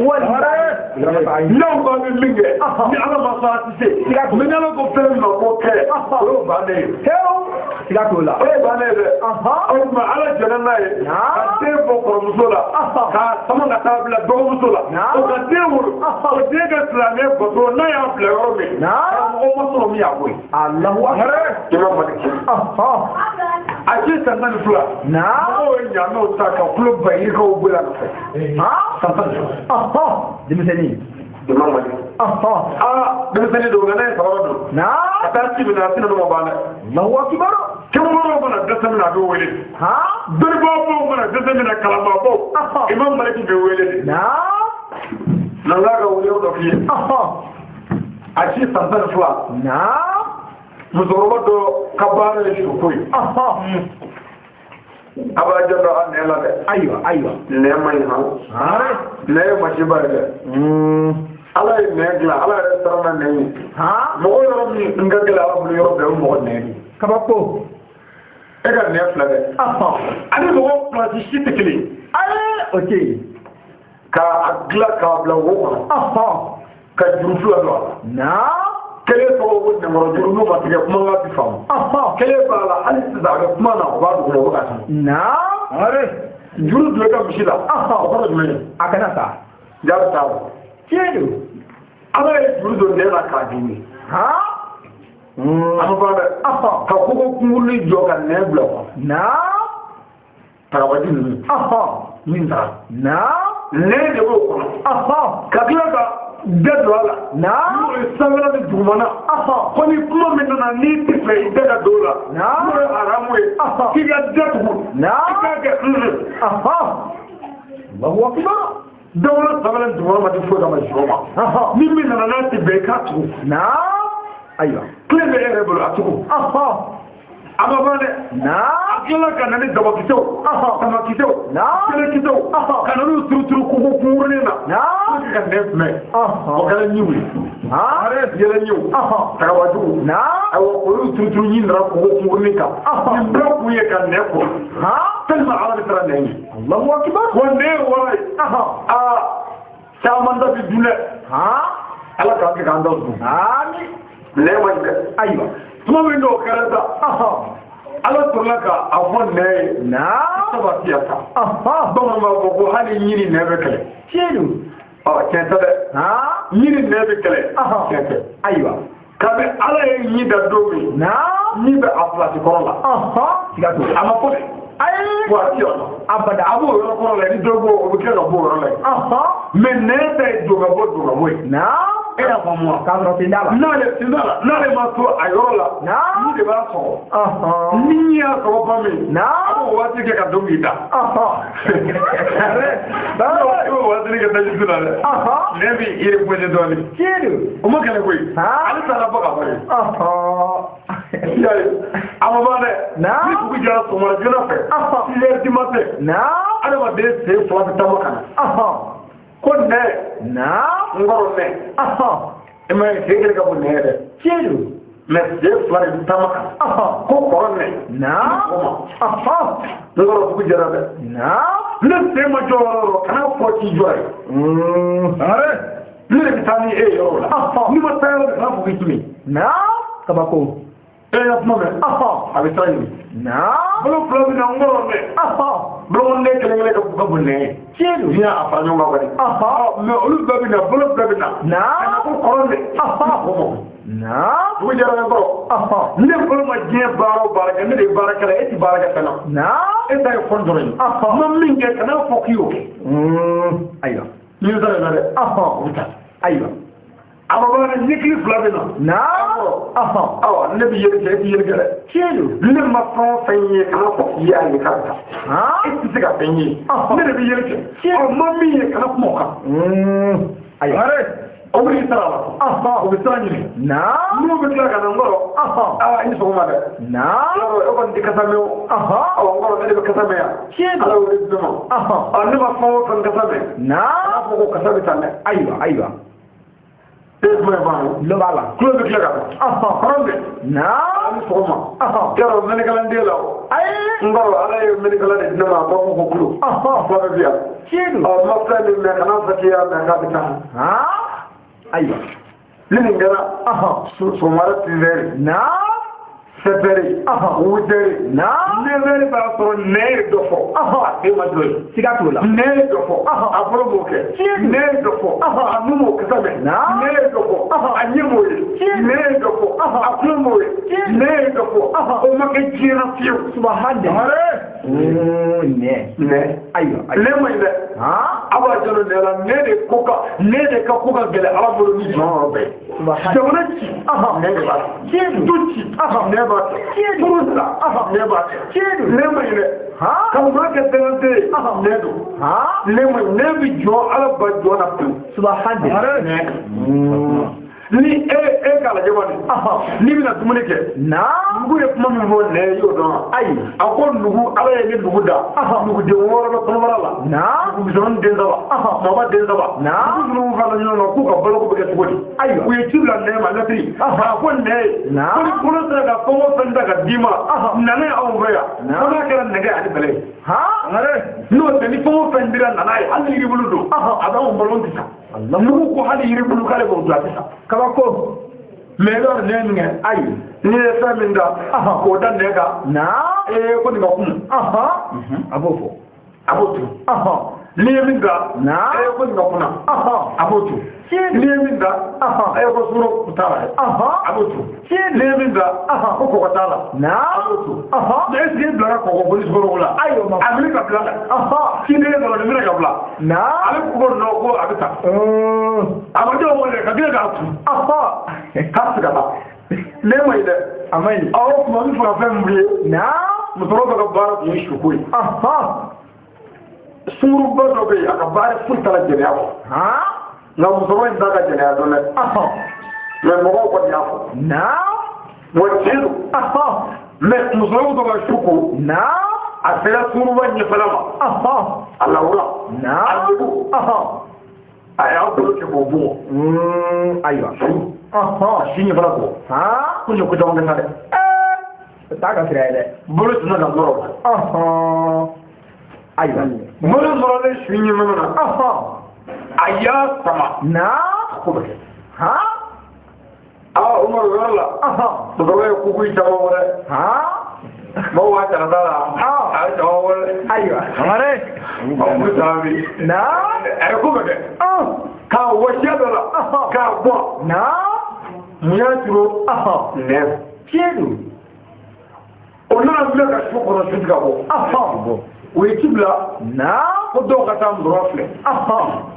Walahi. N'aw ko a bɛ min kɛ, ni Ala ma sɔn a tɛ se. Mais ni Ala ko fɛn min ma ko kɛ, o y'o bannen ye. Siga t'o la. O ye bannen ye dɛ. O tuma Ala jɛnna n'a ye ka den bɔ kɔrɔmuso la, k'a sama ka taa bila dɔgɔmuso la, o ka den wolo, o den ka silamɛ bato, n'a y'a bila yɔrɔ min, karamɔgɔ ma sɔrɔ min y'a bɔ yen. Allahu akbar. Imam Maliki. A ci san 12. Mɔgɔw ye ɲaamɛw ta ka kulo ba yirikaw bɔ a nɔfɛ. San 12. Denmisɛnnin. Imam Maliki. Aa, denmisɛnnin don, nka n'a ye sabara don, ka taa ci min na, a tɛna n'o ma ban dɛ. Allahu akbar. Kɛmɔgɔw mana dɛsɛ min na, a bɛ wele. Dɔnnibaabaw mana dɛsɛ min na, kalanbaabaw, Imam Maliki bɛ wele de. N'an ka wele yɔrɔ dɔ f'i ye. A ci san 12. Musokɔrɔba dɔ ka baara ye suko ye. A b'a janto a nɛn la dɛ. Ayiwa, ayiwa. Nɛn man ɲi han. Nɛn ye masiba ye dɛ. Ala ye nɛn dilan, Ala yɛrɛ siranna nɛn ye. Mɔgɔ yɔrɔ min n ka gɛlɛn Ala bolo yɔrɔ bɛɛ, o mɔgɔ nɛn de. Kabako. E ka nɛn filɛ dɛ. Ani mɔgɔ pilasi si tɛ kelen ye. Ayi, o tɛ yen. K'a dilan k'a bila wo kɔnɔ. Ka juru fila don a la. Kelen tɔgɔ ko nɛnkɔrɔ juru, n'o ma tigɛ kumakan tɛ faamu. Kelen b'a la hali sisan a bɛ kuma na, o b'a duguma, o bɛ ka tɛmɛ. Juru don i ka misi la, o kɔrɔ jumɛn ye? A kana taa. Ja bɛ taa o. Tiɲɛ don. Ala ye juru don nɛn na k'a dimi. A ma ban dɛ. Ka kogo kunkurunin jɔ ka nɛn bila o kɔnɔ. Tagabaji ninnu. Min taara. Nɛn de b'o kɔnɔ. Ka tila ka da don a la. N'o ye sanfɛla ni dugumana. Ko ni kuma min nana n'i tɛ fɛ i da ka don o la, n'o ye haramu ye, k'i ka da tugu. I k'a kɛ. Allahu akbar. Dawolo sanfɛla ni dugumana ma di foyi kama sɔ ma. Ni min nana n'a tɛ bɛn, i k'a tugu. Ayiwa. Tile bɛ e yɛrɛ bolo, a tugu. A ma ban dɛ. A tilala ka na ni dabakisɛw, tamakisɛw, kɛlɛkisɛw, ka na n'u turuturu kogo kunkurunin na. Pour que ka nɛn kunbɛn. O kɛra ɲiw ye. Yɛlɛ ɲiw. Tagabajugu. Ayiwa, olu turuturu ɲi nana kogo kunkurunin kan. Nin bɛɛ kun ye ka nɛn kɔrɔ. Tellement Ala bɛ siran nɛn ɲɛ. Allahu akbar. Wa nɛn ye wara ye. Aa, caman ta bi dun dɛ. Ala k'an kɛ k'an da dun. Amin. Nɛn man ɲi dɛ. Ayiwa. Tuma min n'o kɛra sa, Ala sɔrɔla ka a fɔ nɛn ye. Sabati ya sa. Bamananw b'a fɔ ko hali ɲi ni nɛn bɛ kɛlɛ. Tiɲɛ don. Ɔ, tiɲɛ tɛ dɛ. Ɲi ni nɛn bɛ kɛlɛ. Tiɲɛ tɛ. Ayiwa. Kabi Ala ye ɲi da don min, ɲi bɛ a pilasi kɔrɔ la. Siga t'o la. A ma fɔ dɛ. Ayi. Wa a ti yɔrɔ la. Abada. A b'o yɔrɔ kɔrɔ la, ni dɔ b'o, o bɛ tila ka b'o yɔrɔ la yen. Mais nɛn ta ye don ka bɔ, don ka bɔ ye. E y'a faamu wa? K'a sɔrɔ sen t'a la. N'ale sen t'a la, n'ale ma to a yɔrɔ la, ni de b'a sɔgɔ. Ni y'a sɔgɔ ba min, a b'o waati kɛ ka don k'i da. I b'o waati kɛ daji la dɛ. Nɛ b'i yiri dɔɔnin. Tiɲɛ don. O ma kɛlɛ koyi. Ale taara bɔ ka bɔ yen. I y'a ye, a ma ban dɛ. Ni dugu jɛra sɔgɔmada joona fɛ, 6 heures du matin, adamaden sen fila bɛ taama ka na. Ko nɛ. N kɔrɔ nɛ. E ma ye sen kelen ka bon nɛ yɛrɛ. Tiɲɛ don. Mais sen fila de bɛ taama ka na. Ko kɔrɔ nɛ. Sɔgɔma. N kɔrɔ dugu jɛra dɛ. Ne sen ma jɔ yɔrɔ o yɔrɔ, kana fɔ k'i jɔ yen. Ne de bɛ taa ni e ye yɔrɔ la. N'i ma taa yɔrɔ la, kana fɔ k'i tun yen. Kabako. E y'a kuma mɛn. A bɛ taa ɲini. Bolo fila bɛ na n kɔrɔ nɛ. Bolo ne kelen kelen ka bon nɛ ye. Tiɲɛ don. N'i y'a fara ɲɔgɔn kan kɔni. Mais olu bɛɛ bɛ na, bolo fila bɛ na. Ko kɔrɔ nɛ. Dugu jɛra n kɔrɔ. Ne bolo ma diɲɛ baara o baara kɛ, ne de ye baara kɛla, e tɛ baara kɛ fɛn na. E ta ye fɔn dɔrɔn ye. N ma min kɛ, kana fɔ k'i y'o kɛ. Ayiwa. N'i bɛ taa dɛ. O bɛ taa. Ayiwa. A ma ban dɛ, ɲɛkili fila bɛ na. Awa, ne bɛ yeli kɛ, e tɛ yeli kɛ dɛ. Tiɲɛ don. Ne ma fɛn o fɛn ye, kana fɔ k'i y'a ye k'a bɛ taa. E tɛ se ka fɛn ye. Ne de bɛ yeli kɛ. Ɔ, ma min ye, kana kuma o kan. Ayiwa. O bɛ sara la. O bɛ sira ɲini. N'u bɛ tila ka na n kɔrɔ. Aa, i ni sɔgɔma dɛ. Yɔrɔ e kɔni tɛ kasa mɛn o. Awɔ, n kɔrɔ ne de bɛ kasa mɛn yan. Ala y'o de di ne ma. Ɔ, ne ma fɛn o fɛn kasa mɛn. Kana fɔ ko kasa bɛ tan dɛ. Ayiwa, ayiwa. E ye kuma in faamu. Tulo b'a la. Tulo bɛ tila ka taa. Kɔrɔ bɛ. A ni sɔgɔma. Yɔrɔ mɛnɛkalan den la o. Ayi. N kɔrɔ ala ye mɛnɛkalan de di ne ma, a b'a fɔ ko kulo. Fila bɛ bi yan. Tiɲɛ don. Ɔ, ma fɛn min mɛn, kana fɔ k'i y'a mɛn k'a bɛ taa. Ayiwa. Ni nin kɛra sɔgɔmada 6 heures, 7 heures, 8 heures, 9 heures b'a sɔrɔ nɛ ye dɔ fɔ. A den ma jɔ yen. Siga t'o la. Nɛ ye dɔ fɔ. A bolo m'o kɛ. Nɛ ye dɔ fɔ. A nu m'o kasa mɛn. Nɛ ye dɔ fɔ. A ɲɛ m'o ye. Nɛ ye dɔ fɔ. A tulo m'o ye. Nɛ ye dɔ fɔ. O ma kɛ diɲɛ na fiyewu. Subahana. Nɛ. Nɛ. Ayiwa. Nɛ ma ɲi dɛ. A b'a jalo nɛ la, nɛ de ko ka nɛ de ka ko ka gɛlɛn ala bolo ni jɔn yɔrɔ bɛɛ. Jamana ci. Nɛ de b'a kɛ. Du ci. Nɛ b'a kɛ. Furu sira. Nɛ b'a kɛ. Nɛ ma ɲi dɛ. Ka maa kɛ danganden ye. Nɛ don. Nɛ ma ɲi. Nɛ bɛ jɔ ala ba jɔ na pewu. Subahana. Nɛ. Ni e k'a lajɛ kɔni, n'i bɛna dumuni kɛ, nugu ye kuma min fɔ nɛ ye, i y'o dɔn wa? Ayi. A ko nugu, ala ye ne nugu da. Nuguden wɔɔrɔ bɛ kɔnɔbara la. Nugu misɛnmanin den saba. Maba den saba. Nugu ninnu farala ɲɔgɔn kan k'u ka baloko bɛ kɛ cogo di? Ayiwa. U ye ci bila nɛ ma lɛtiri. A ko nɛ ye. Ko ni bolo sera ka fɛn o fɛn ta ka d'i ma, nana ye anw fɛ yan. Ko n'a kɛra nɛgɛ ani bɛlɛ ye. N'o tɛ ni fɛn o fɛn dira nana ye, hali ni yiribulu don, a b'anw balo tɛ sa. Nugu ko hali yiribulu k'ale b'o dun a tɛ sa. Kabako. Mais i b'a dɔn nɛ min kɛ. Ayi. N'i ye fɛn min da, k'o da nɛ kan. Ee ko nin ka kun. A b'o fɔ. A b'o tu. N'i ye min da, ee ko nin ka kunna. A b'o tu. N'i ye min da, ee ko sukaro t'a la. A b'o tu. N'i ye min da, ko kɔgɔ t'a la. A b'o tu. Mais est-ce que e bilara kɔgɔ ko ni sukaro la? Ayi, o ma. A wuli ka bila la. Ciden dɔrɔn nin minɛ ka bila. Ale ko nɔ ko a bɛ taa. A ma jɔ o wele ka kila k'a tu. K'a tɛ se ka taa. Ne ma ɲi dɛ. A ma ɲi. Awɔ, tuma n bɛ fɛ ka fɛn min f'i ye. Musokɔrɔba ka baara tun ye suko ye. Sunguruba dɔ bɛ yen, a ka baara foyi t'a la jɛnɛya kɔ. Nka musokɔrɔba in t'a ka jɛnɛya dɔn dɛ. Mais mɔgɔw kɔni y'a fɔ. Wa tiɲɛ don. Mais musokɔrɔba bɛ to ka su ko. A sera sunguruba ɲɛfɛla ma. A lawura. A lebu. A y'a bolo kɛ k'o bugɔ. Ayiwa. A si ɲɛfɛla bugɔ. Ko nin ye ko caman kɛ sa dɛ. O t'a ka sira ye dɛ. Bolo tɛna ka nɔrɔ o la. Ayiwa. Bolo nɔrɔlen su ɲɛmɛnɛ na. A y'a sama. A ko bɛ kɛ. Aa, Umaru yɔrɔ la. Musokɔrɔba ye kuku caman wɛrɛ. Mɔgɔw b'a tana t'a la. A ye caman wɛrɛ. Ayiwa. Ɔ, ko sababu. A ye ko bɛ kɛ. K'a wɔsiya dɔ la. K'a bɔ. Mun y'a turu? Nɛ. Tiɲɛ don. O nana mɛn ka su kɔnɔ su tigɛ ka bɔ. U ye ci bila. Ko dɔw ka taa musokɔrɔba filɛ.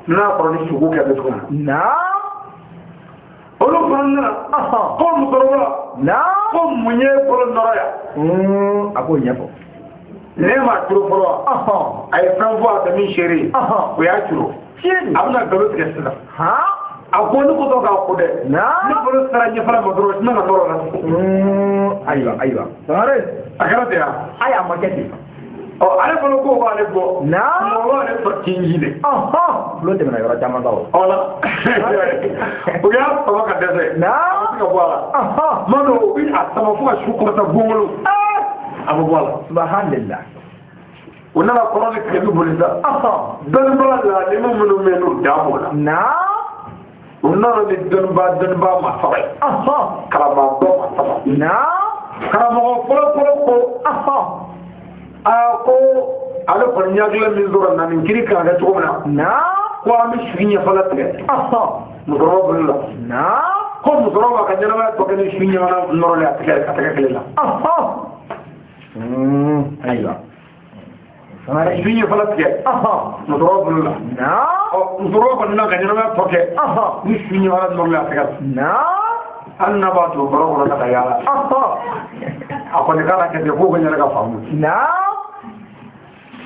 N'a kɔrɔ ni suko kɛ bɛ cogo min na. nana ko musokɔrɔba ko mun ye bolo nɔrɔ yan a k'o ɲɛfɔ ne ma turu fɔlɔ a ye fɛn fɔ a tɛ min seere ye o y'a turu a bɛna nkalon tigɛ sisan a ko ne ko to k'a ko dɛ ne bolo sera ɲɛfɛla ma dɔrɔn ne ka nɔrɔ la ayiwa ayiwa a kɛra ten wa ayi a ma kɛ ten ɔ ale fana ko b'ale bɔ mɔgɔ b'ale sɔrɔ kinji de bulon tɛmɛna yɔrɔ caman kan o ɔla o y'a sama ka dɛsɛ a bɛ se ka bɔ a la ma dɔw o bɛ a sama fo ka su kɔrɔta gongolo a bɛ bɔ a la subhanallah o nana kɔrɔ ni tile bɛ boli sa dɔnnibaa la ni minnu bɛ yen n'u da b'o la u nana ni dɔnnibaa ma saba ye karamɔgɔba ma saba karamɔgɔ fɔlɔ fɔlɔ ko aa ko ale kɔni ɲagila min sɔrɔ na nin kiri kan kɛ cogo min na ko an bɛ su ɲɛfɛla tigɛ musokɔrɔba bolo la ko musokɔrɔba b'a ka ɲɛnamaya tɔ kɛ ni su ɲɛfɛla nɔrɔlen a tigɛ a tɛgɛ kelen la ayiwa su ɲɛfɛla tigɛ musokɔrɔba bolo la ɔ musokɔrɔba kɔni n'a ka ɲɛnamaya tɔ kɛ ni su ɲɛfɛla nɔrɔlen a tɛgɛ la hali n'a b'a to baro kɔnɔ ka yaala a kɔni kana kɛ ten k'o ka ɲɛnɛ ka faamu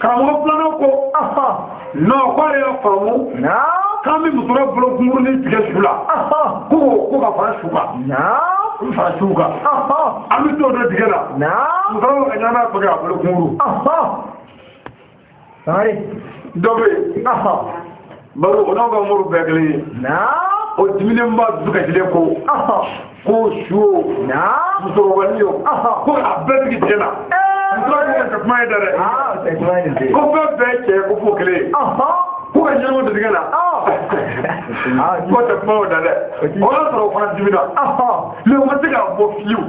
karamɔgɔ filanan ko non k'ale y'a faamu k'an bɛ musokɔrɔba bolo kunkurunin tigɛ su la ko ko ka fara su kan u bɛ fara su kan an bɛ t'o dɔ tigɛ la musokɔrɔba ka ɲɛnamaya tɔ kɛ a bolo kunkuru dɔ bɛ yen baro o n'aw ka moriw bɛɛ kelen ye o diminenba dusu kasilen ko ko su o musokɔrɔbanin o ko a bɛɛ bɛ tigɛ la musokɔrɔba tɛ kuma ye dɛ ko fɛn bɛɛ cɛ ko fo kelen ye ko ka ɲɛnama don tigɛ la ko tɛ kuma o da dɛ o y'a sɔrɔ o fana dimina mais o ma se k'a bɔ fiyewu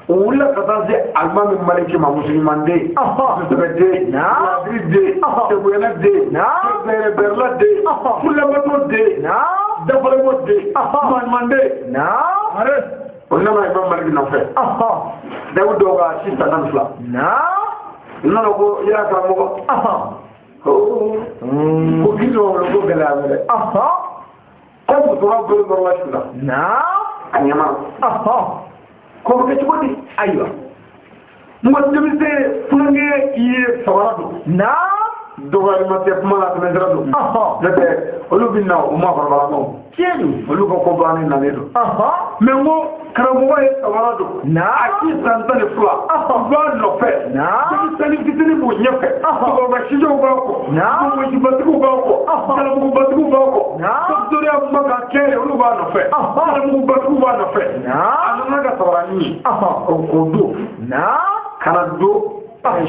o wulila ka taa se alimami maliki ma musulmanden sɛbɛden ladiri den sɛbɛyɛlɛ den bɛrɛbɛrɛla den furulabato den dafalenko den maɲumanden o nana imam maliki nɔfɛ dawu dɔw ka si san 12 n nana ko i y'a karamɔgɔ ko k'i dɔw bolo ko gɛlɛya bɛ dɛ ko musokɔrɔba bolo nɔrɔla su la a ɲɛma ko bɛ kɛ cogo di ayiwa n ko denmisɛn funankɛ ye sabara don dɔgɔyalima tɛ kuma la tɛmɛsira don n'o tɛ olu bɛ na u ma kɔrɔbalamaw tiɲɛ don olu ka ko bannen nalen don mais n ko karamɔgɔ ye sabara don a si san 12 u b'a nɔfɛ denmisɛnnin fitinin b'u ɲɛfɛ cɛkɔrɔba sijɛw b'a kɔ mɔgɔjibatigiw b'a kɔ karamɔgɔbatigiw b'a kɔ dɔgɔtɔrɔya kuma ka kɛ olu b'a nɔfɛ karamɔgɔbatigiw b'a nɔfɛ a nana ka sabaranin ye k'o don ka na don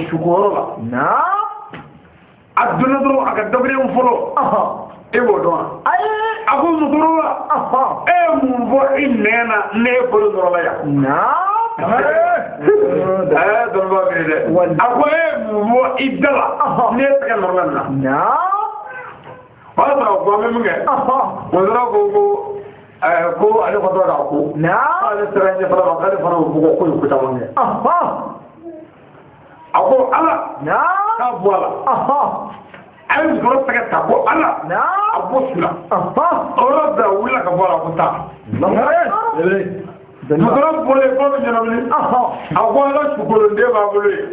sukɔyɔrɔ la a donna dɔrɔn a ka dabilen fɔlɔ e b'o dɔn wa a ko musokɔrɔba e ye mun fɔ i nɛn na ne e bolo nɔrɔla yan dɔnniba bɛ dɛ a ko e ye mun fɔ i da la ne e tɛgɛ nɔrɔla nin na o y'a sɔrɔ ko an bɛ min kɛ musokɔrɔba ko ko ko ale kɔtɔ k'a ko k'ale sera ɲɛfɛla ma k'ale fana y'o bugɔ ko ye ko caman kɛ a ko ala k'a bɔ a la a ye musokɔrɔba tɛgɛ ta ko ala a bɔ su la o yɔrɔ bɛɛ a wulila ka bɔ a la ko taa musokɔrɔba bɔlen fɔ bɛ ɲɛnamini a ko an ka sukolonden b'a bolo yen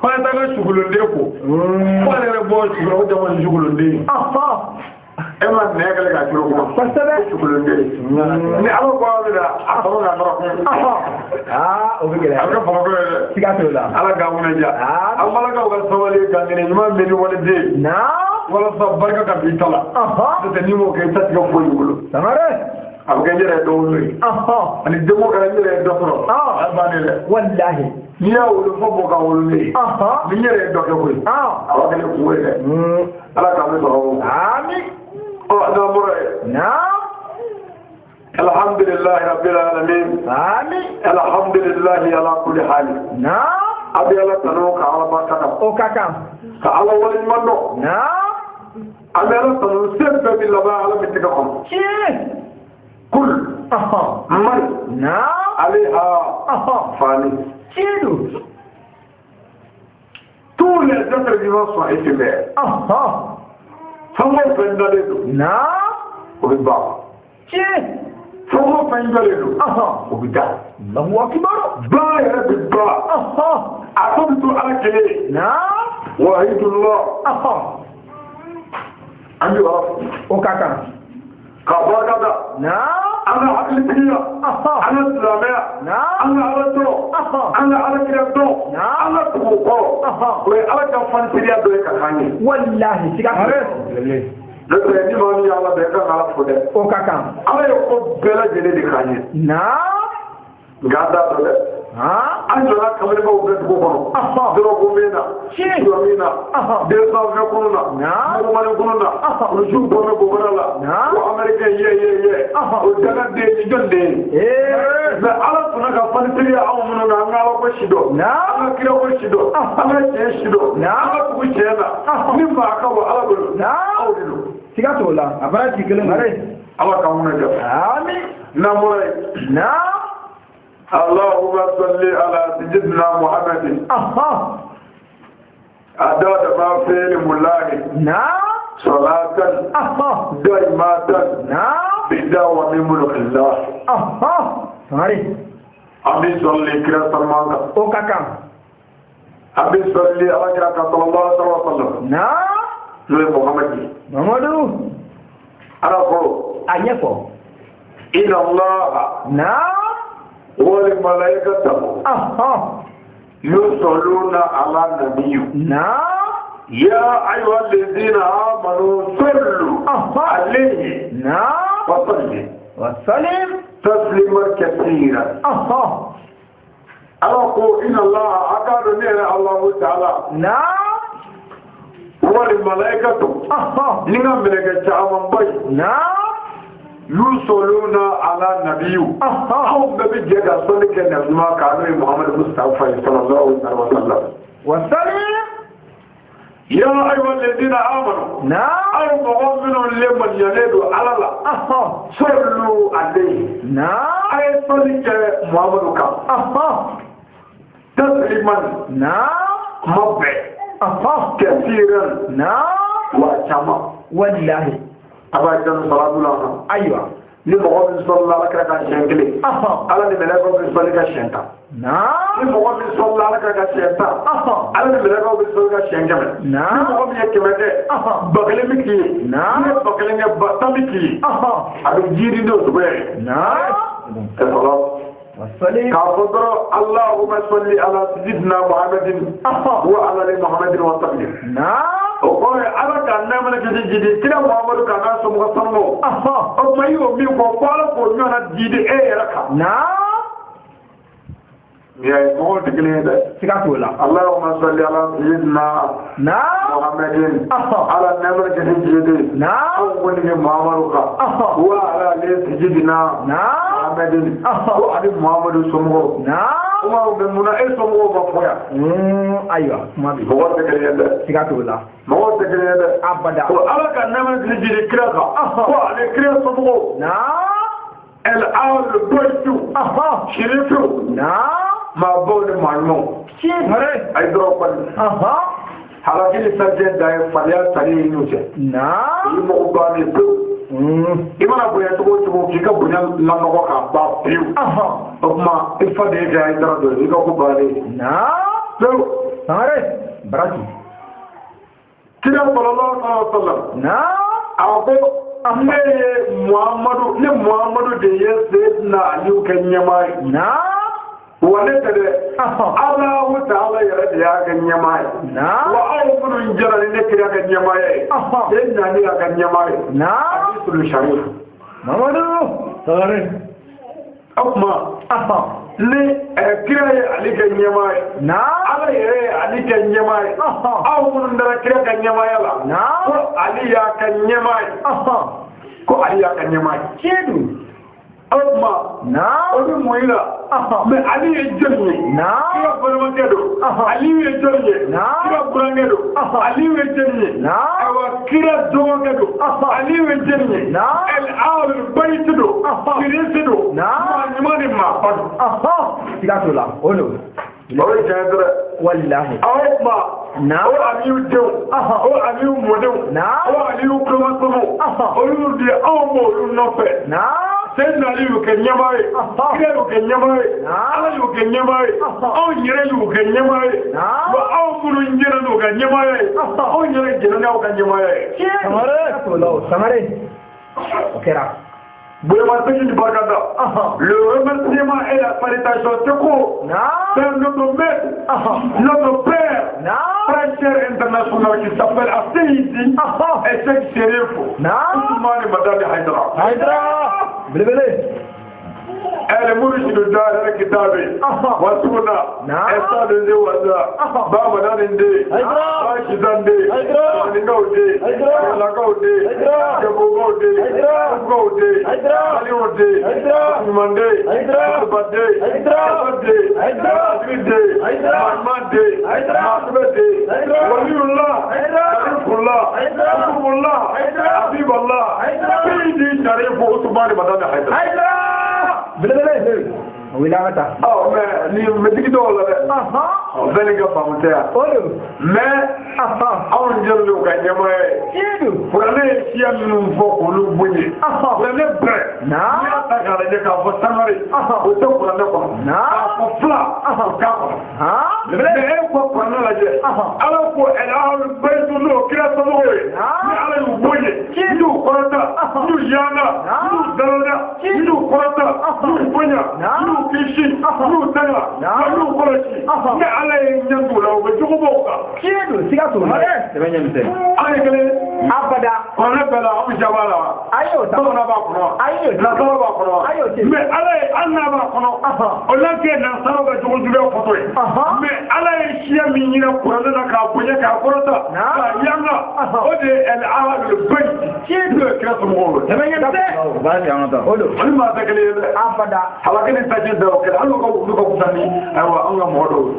k'an taa ka sukolonden ko k'ale yɛrɛ bɔ su la ko jama ni sukolonden ye e ma nɛgɛ kɛlen k'a turu kuma kosɛbɛ sukolonden ni ala ko a bɛ na a sɔrɔ ka nɔrɔ kun o bɛ gɛlɛya a bɛ kɛ bamakɔ ye dɛ siga t'o la ala k'an kunna diya an balakaw ka sabali ka ŋɛnɛ ɲuman bɛ ni waliden walasa barika ka b'i ta la n'o tɛ n'i m'o kɛ i ta tigɛ foyi i bolo a bɛ kɛ n yɛrɛ ye dɔ wolo ye ani denko kɛra n yɛrɛ ye dɔ sɔrɔ a y'a bannen dɛ walahi n'i y'a wolo fo bɔ ka wolo ne ye ni n yɛrɛ ye dɔ kɛ koyi a b'a kɛ ne kungo ye dɛ ala k'an bɛ sɔrɔ o ami ɔ n'an bɔra yen alhamdulilahi rabbil alamin ami alhamdulilahi ala kulli hali a bɛ ala tanu ka ala barika da o ka kan ka ala waleɲuman dɔn an bɛ ala tanu se bɛɛ bɛ laban ala bɛ tɛgɛ kɔnɔ kul man alayha fani tiɲɛ don tous les êtres vivants sont éphémères fɛn o fɛn dalen don o bɛ ban tiɲɛ fɛn fɛn jɔlen don, o bɛ da. Allahu akbar. Ba yɛrɛ bɛ ba. A tɔ bɛ to Ala kelen ye. Wahidullah. An bɛ Ala fo. O ka kan. Ka barika da. An ka hakilitigiya, an ka silamɛya, an ka Ala dɔn, an ka Ala kira dɔn, an ka tugu o kɔrɔ. O ye Ala ka fanisiriya dɔ ye ka k'an ye. Walahi siga t'o la. N'o tɛ ni maa min ye Ala dɔn, i kan ka Ala fo dɛ. O ka kan. Ala ye ko bɛɛ lajɛlen de k'an ye. Nka an t'a dɔn dɛ. An jɔra kamalenbaw bɛɛ dugu kɔnɔ. Dɔrɔgu min na, dɔ min na, 220 kɔnɔ na, mugumani kɔnɔ na, olusiw bɔ bɛ bobara la, ko américain ye ye ye, o dangaden ni jɔn den ye. Mais Ala sɔnna ka fanisiriya anw minnu na, an ka Ala ko si dɔn, an ka kira ko si dɔn, an ka tiɲɛ si dɔn, an ka tugu tiɲɛ na. Ni maa ka bɔ Ala bolo, aw de don. Siga t'o la. A fana ci kelen. Ala k'an kunna diya. Amin. N'an bɔra yen. اللهم صل على سيدنا محمد. أداد ما في الله. صلاة دائمة بدوام ملك الله. أبي صلي كرا سلمان. أو كاكا. أبي صلي على كرا صلى الله عليه وسلم. نبي محمد. محمد. أنا أقول. أنيكو. إن الله. والملائكة يصلون على النبي. يا أيها الذين آمنوا صلوا عليه وسلم تسليما كثيرا. أقول إن الله أكاد الله تعالى والملائكة نعم ملائكة بي يصلون على النبي. أو بيجي صلي كان ما كانوا محمد مصطفى صلى الله عليه وسلم. وسلم. يا أيها الذين آمنوا. أي مؤمن لمن يلد على الله. صلوا عليه. أي صلي محمد كان. تسليما. مبع. كثيرا. وجمع. والله. أبا جن صلاة الله. أيوة. Ni mɔgɔ min sɔrɔla Ala kira ka siɲɛ kelen, Ala ni mɛlɛkɛw bɛ sɔli ka siɲɛ 10. Ni mɔgɔ min sɔrɔla Ala kira ka siɲɛ 10, Ala ni mɛlɛkɛw bɛ sɔli ka siɲɛ 100. Ni mɔgɔ min ye 100 kɛ, 1000 bɛ k'i ye. Ni ye 1000 kɛ, 10,000 bɛ k'i ye. A bɛ jiidi n'o cogoya ye. K'a fɔ dɔrɔn Allahumma salli ala sayyidina Muhammadin wa ala ali Muhammadin wa sallim. O kɔrɔ ye Ala ka nɛɛma kisi jidi kira Muhamadu kan n'a somɔgɔ sanumaw. O tuma i y'o min fɔ ko Ala k'o ɲɔgɔnna jidi e yɛrɛ kan. Mɔgɔw tɛ kelen ye dɛ. Siga t'o la. Allahumma salli ala sayyidina Muhammadin ala nɛɛma kisi jidi anw kɔni ye Muhamadu kan wa ala ali sayyidina Muhammadin ko ani Muhamadu somɔgɔw. Kuma bɛ mun na e somɔgɔw ma fɔ yan. Ayiwa kuma bɛ. Mɔgɔw tɛ kelen ye dɛ. Siga t'o la. Mɔgɔw tɛ kelen ye dɛ. Abada. Ko Ala ka nɛɛma kisi jidi kira kan. Ko ani kira somɔgɔw. El al baytu. Shirifu. Maa baw ni maa ɲumanw. A ye dɔrɔn kɔni. Halaki ni sajɛ dan ye fadenya tali ye n'u cɛ. I mago bannen pewu. I mana bonya cogo o cogo k'i ka bonya lanɔgɔ k'a ban pewu. O tuma i fa de ye kɛ a ye dara dɔ ye i ka ko bannen. Pewu. Baraji. Kira sallallahu alaihi wa sallam. A ko ne ye Muhamadu ne Muhamadu de ye Seydina Aliyu kɛ ɲɛmaa ye. Wa ne tɛ dɛ. Alahu taala yɛrɛ de y'a kɛ ɲɛmaa ye. Wa aw minnu jɛra ni ne kira ka ɲɛmaaya ye. Seydina Ali y'a ka ɲɛmaa ye. Hadisul sharif. Mamadu. O tuma ni kira ye Ali kɛ ɲɛmaa ye. Ala yɛrɛ ye Ali kɛ ɲɛmaa ye. Aw minnu dara kira ka ɲɛmaaya la. Ko Ali y'a ka ɲɛmaa ye. Ko Ali y'a ka ɲɛmaa ye. Tiɲɛ don. O tuma o bɛ mun yira? Mais Ali ye jɔn ye? Kira balimakɛ don. Ali ye jɔn ye? Kira burankɛ don. Ali ye jɔn ye? Ayiwa kira dɔgɔkɛ don. Ali ye jɔn ye? El al bayt don. Kirisi don. Maa ɲuman ni maa ba don. Siga t'o la o don. O ye tiɲɛ dɛ. Walahi. O tuma o Aliyu denw o Aliyu mɔdenw o Aliyu kulomasamaw olu de anw b'olu nɔfɛ. Seydina Ali y'u kɛ ɲɛmaa ye, kira y'u kɛ ɲɛmaa ye, Ala y'u kɛ ɲɛmaa ye, anw yɛrɛ y'u kɛ ɲɛmaa ye. Wa aw minnu jɛnna n'u ka ɲɛmaaya ye, anw yɛrɛ jɛnna n'aw ka ɲɛmaaya ye. Sangare. Sangare. O kɛra. Bonyamasegin ni barika da. Le remerciement et la salutation secours vers notre maître, notre père, très cher international qui s'appelle Asseyidi et Cheikh Chérif Ousmane Madani Haïdara. Haïdara. Belebele. المرشد الدار الكتابي وسونا استاذ وزا بابا ناندي راشدان دي ونغودي لغودي جبوغودي غودي عليودي مندي بدي بدي بدي مندي بدي ولي الله شريف الله حبيب الله حبيب الله سيدي شريف عثمان مدني حيدر. Belebele. Wuli an ka taa. Ɔ mais ni mɛtigi dɔw la dɛ. O bɛɛ ni ka faamu tɛ yan. O don. Mais anw jɛlen don ka ɲɛmaaya ye. Tiɲɛ don. Kuranɛ ye siya minnu fɔ k'olu bonya. Kuranɛ bɛɛ. N'i y'a ta k'a lajɛ k'a fɔ sangare. O tɛ kuranɛ kɔnɔ. K'a fɔ fila. O t'a kɔnɔ. Mais e ko kuranɛ lajɛ. Ala ko ɛl bayitu n'o kira somɔgɔw ye. Ni Ala y'u bonya. N'u kɔrɔta. N'u yaala. N'u dalala. N'u kɔrɔta. N'u bonya. N'u kisi. N'u tanga. N'u kɔlɔsi. Ni Ala ye ɲɛ d'u la u bɛ jugu bɔ u kan. Tiɲɛ don, siga t'o la. Sɛbɛn ɲɛ misɛn. An ye kelen. Abada. Kuranɛ bɛɛ la anw jaba la wa. Ayi o ta. Bamanan b'a kɔnɔ wa. Ayi o ta. Nasara b'a kɔnɔ wa. Ayi o tɛ. Mais Ala ye hali n'a b'a kɔnɔ. O la kɛ nasaraw ka jogo juguya fɔtɔ ye. Mais Ala ye siya min yira kuranɛ la k'a bonya k'a kɔrɔta. K'a yanga. O de ye ɛl ahlul bayt. Tiɲɛ don. N'o ye kira somɔgɔw ye. Sɛbɛn ɲɛ misɛn. O b'a kɛ an ka taa. O don. Olu maa tɛ kelen ye dɛ. Abada. Halaki ni taji bɛɛ o kɛlɛ hali u ka wulu ka fisa ni ayiwa anw ka mɔgɔ dɔw ye.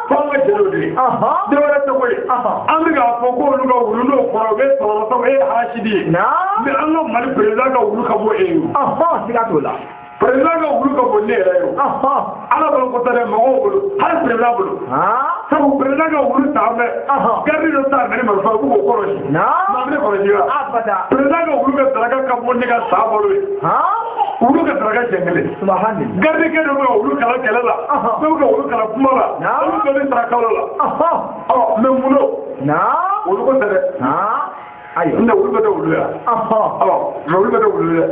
F'anw ka jeliw de ye. Dɔ wɛrɛ tɛ koyi. An bɛ k'a fɔ ko olu ka wulu n'o fɔra u bɛ sɔrɔ sabu e ye hasidi ye. Mais an ka Mali président ka wulu ka bɔ e ye. Siga t'o la. Président ka wulu ka bɔ ne yɛrɛ ye o. Ala b'an kɔta dɛ mɔgɔw bolo hali président bolo. Sabu président ka wulu ta mɛ. Garde dɔ ta mɛ ni marifa u b'o kɔlɔsi. Maa bɛ ne kɔlɔsi wa. Président ka wulu ka saraka ka bɔ ne ka sa bolo ye. Wulu ka saraka siɲɛ kelen. Garde kɛ dɔ bɛ ka wulu kalan kɛlɛ la. Dɔ bɛ ka wulu kalan kuma la. Olu bɛɛ bɛ sara kalo la. Ɔ mais mun don. Wulu ko tɛ dɛ. Ayiwa. N'o tɛ wulu bɛ tɛ wulu ya. Ɔ mais wulu bɛ tɛ wulu dɛ.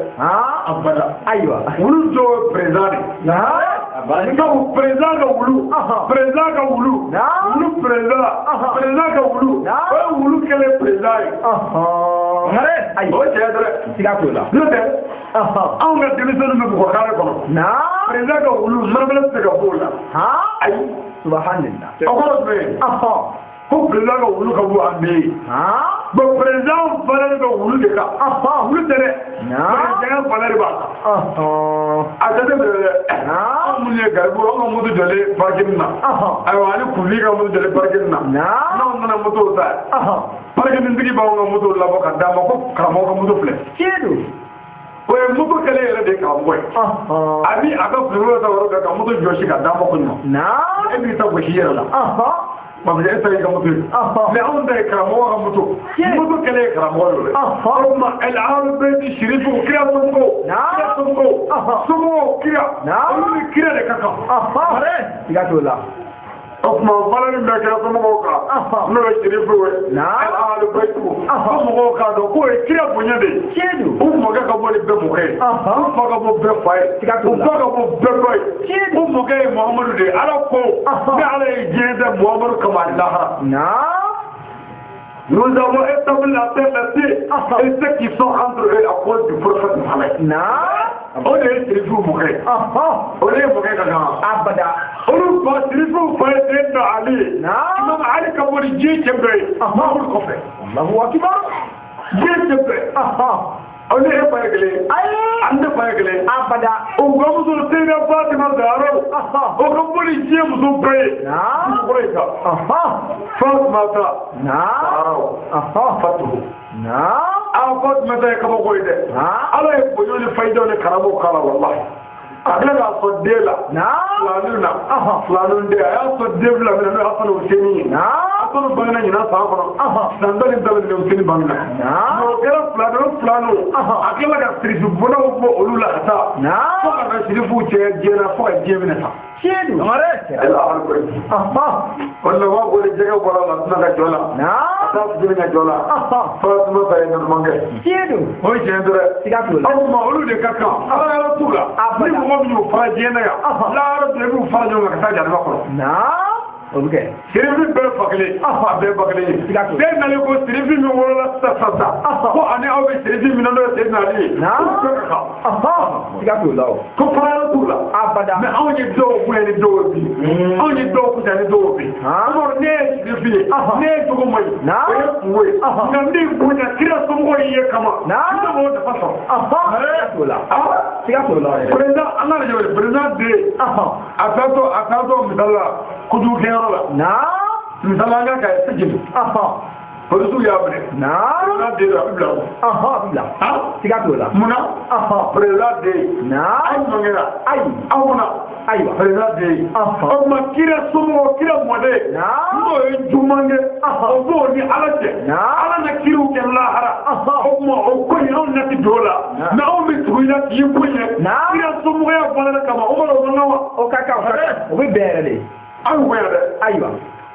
Abada. Ayiwa. Wulu dɔw ye président de ye. Sabu président ka wulu. Président ka wulu. Wulu président. Président ka wulu. O ye wulu kɛlen président ye. Ayiwa. O tiɲɛ dɛ. Siga t'o la. N'o tɛ. Anw ka denmisɛnninw bɛ bugɔ carré kɔnɔ. Président ka wulu manabɛlɛ tɛ se ka bɔ o la. Ayi. Subhanallah. O kɔrɔ jumɛn ye. Ko président ka wulu ka bɔ an bɛɛ ye. Bon président valeur bɛ wulu de kan. Wulu tɛ dɛ. Président valeur b'a kan. A jateminɛ dɛ. Anw minnu ye garibu anw ka moto jɔlen parking na. Ayiwa ani kunfin ka moto jɔlen parking na. N'anw nana moto ta. Parking tigi b'anw ka moto labɔ ka d'a ma ko karamɔgɔ ka moto filɛ. Tiɲɛ don. O ye moto kɛlen yɛrɛ de ye karamɔgɔ ye. A bi a ka finiw ta yɔrɔ bɛɛ ka moto jɔsi ka d'a ma ko ɲuman. E b'i ta gosi i yɛrɛ la. Parce que e ta y'i ka moto ye. Mais anw ta ye karamɔgɔ ka moto. Moto kɛlen ye karamɔgɔ ye o dɛ. O tuma el ahlul bayti shirifu kira somɔgɔw. Kira somɔgɔw. Somɔgɔw kira. Olu ni kira de ka kan. Siga t'o la. O tuma valeur min bɛ kira somɔgɔw kan. N'o ye shirifu ye. El ahlul bayti. Ko mɔgɔw k'a dɔn k'o ye kira bonya de ye. Tiɲɛ don. U mɔkɛ ka bɔ ni bɛɛ mɔkɛ ye. U fa ka bɔ bɛɛ fa ye. Siga t'o U la. ba ka bɔ bɛɛ ba ye. Tiɲɛ U mɔkɛ ye Muhamadu de ye. Ala ko ne Ala ye diɲɛ da Muhamadu kama ani lahara. Nous avons établi la terre, la ciel et ceux qui sont entre eux à cause du prophète Mohammed. O de ye sirifuw mɔkɛ ye. O de ye mɔkɛ ka kan. Abada. Olu fa sirifuw fa ye Seydina Ali ye. Imam Ali ka bɔ ni diɲɛ cɛ bɛɛ ye. Muhamadu kɔfɛ. Allahu akbar. Diɲɛ cɛ bɛɛ. O ne e fa ye kelen ye. Ayi. An ne fa ye kelen ye. Abada. O bamuso Seydina Fatima Zahra. O ka bɔ ni diɲɛ muso bɛɛ ye. Dugukolo in kan. Fatima ta. Zahra. Fatuhu. A Fatima ta ye kabako ye dɛ. Ala ye bonya ni fayidaw ni karamow k'a la walahi. A tila k'a sɔn den la. Filaninw na. Filaninw den a y'a sɔn den fila min na n'o ye Hasani Huseni ye. tɔn bangena ɲinan san kɔnɔ san dɔ ni dɔ bɛ Useni bangena o kɛra fila dɔ fila n'o a tilala ka sirifu bɔnnaw bɔ olu la ka taa fo ka na sirifuw cɛ diɲɛ na fo ka diɲɛ minɛ sa. Tiɲɛ don. O la wa ko ni jɛgɛ bɔra la tɛna ka jɔ la ka taa fitinin ka jɔ la Fatumata ta ye nɔnɔman kɛ. Tiɲɛ don. O ye tiɲɛ dɔrɔn. Siga t'o la. Aw ma olu de ka kan ala yɔrɔ t'u la. Ni mɔgɔ min y'u fara diɲɛ na yan lahara bɛɛ b'u fara ɲɔgɔn kan ka taa jahanama kɔnɔ. O bɛ kɛ. Sirifi bɛɛ fa kelen a bɛɛ ba kelen ye. Bɛɛ nalen ko sirifi min wolola sisan sisan ko ani aw bɛ sirifi min na n'o ye Seydina Ali ye. K'u bɛɛ ka kan. Siga t'o la o. Ko fara yɔrɔ t'u la. Abada. Mais anw ye dɔw bonya ni dɔw ye bi. Anw ye dɔw kusa ni dɔw ye bi. Umaru ne ye sirifi ye. Ne ye jogo man ɲi. O ye kungo ye. Nka ne bonya kira somɔgɔw ye kama. Ne b'o nafa sɔrɔ. Siga t'o la. Siga t'o la. Président an ka lajɛ président den. A taatɔ misali la kojugu kɛyɔrɔ la. Misali an ka kɛ se jeli. Polisiw y'a minɛ. Président den don a bɛ bila o. A bɛ bila. Siga t'o la. Munna. Président den. Aw mangera. Ayi. Aw munna. Ayiwa. Président den. O tuma kira somɔgɔw kira mɔden. N'o ye juguman kɛ. O b'o ni ala cɛ. Ala na kiriw kɛ lahara. O tuma o ko in anw na ti don o la. Mais anw bɛ tugu i la k'i bonya. Kira somɔgɔya valeur kama o ma o man kan wa. O ka kan o ka kan. O bɛ bɛn yɛrɛ de. Aw bonya dɛ. Ayiwa.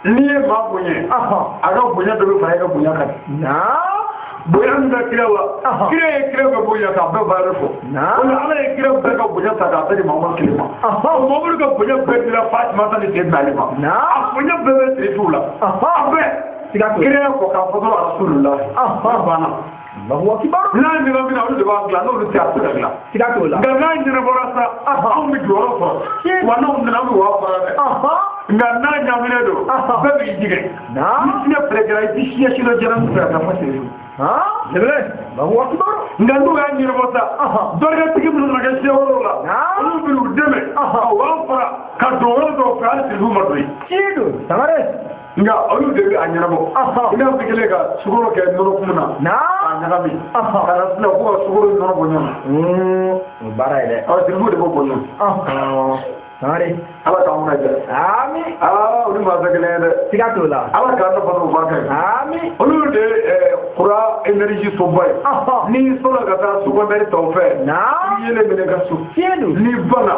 N'i ye maa bonya. A ka bonya dɔ bɛ fara e ka bonya kan. Bonya min bɛ kira la. Kira ye kira bɛɛ bonya k'a bɛɛ valeur fɔ. O la ala ye kira bɛɛ ka bonya ta k'a bɛɛ di Mamadu kelen ma. Mamadu ka bonya bɛɛ dira Fatumata ni Seydina Ali ma. A bonya bɛɛ bɛ sirifiw la. A bɛɛ. Kira kɔ k'a fɔ dɔrɔn Rasulullah. A banna. Allahu akbar. N'a ɲɛnabɔra olu de b'a dilan n'olu tɛ a tɛ se ka dilan. Siga t'o la. Nka n'a ɲɛnabɔra sa anw bɛ jɔyɔrɔ sɔrɔ. Wa n'anw nana an bɛ waa fara dɛ. Nka n'a ɲagaminen don bɛɛ b'i jigin. Ni diɲɛ fɛrɛ kɛra i tɛ siɲɛ si dɔ jɛra min fɛ ka taa fɔ sirifiw. Allahu akbar. Nka n'u y'a ɲɛnabɔ sa dɔnniyatigi minnu nana kɛ siɲɛ wɛrɛw la olu bɛ n'u dɛmɛ ka waa fara ka don yɔrɔ dɔw fɛ hali sirifiw ma don yen. Tiɲɛ don Sangare. Nka olu de bɛ a ɲɛnabɔ. I n'a fɔ kelen ka sukaro kɛ nɔnɔ kumu na. K'a ɲagami. Ka na sisan ko ka sukaro nɔnɔ bɔ ɲɔgɔn na. O baara ye dɛ. Sirifiw de b'o bɔ ɲɔgɔn na. Sangare. Ala k'anw na jɛ. Ami. Olu maa tɛ kelen ye dɛ. Siga t'o la. Ala k'an nafa n'o barika ye. Ami. Olu de ye kura énergie soba ye. N'i sɔnna ka taa secondaire tɔw fɛ. I yelen minɛ ka so. Tiɲɛ don. N'i banna.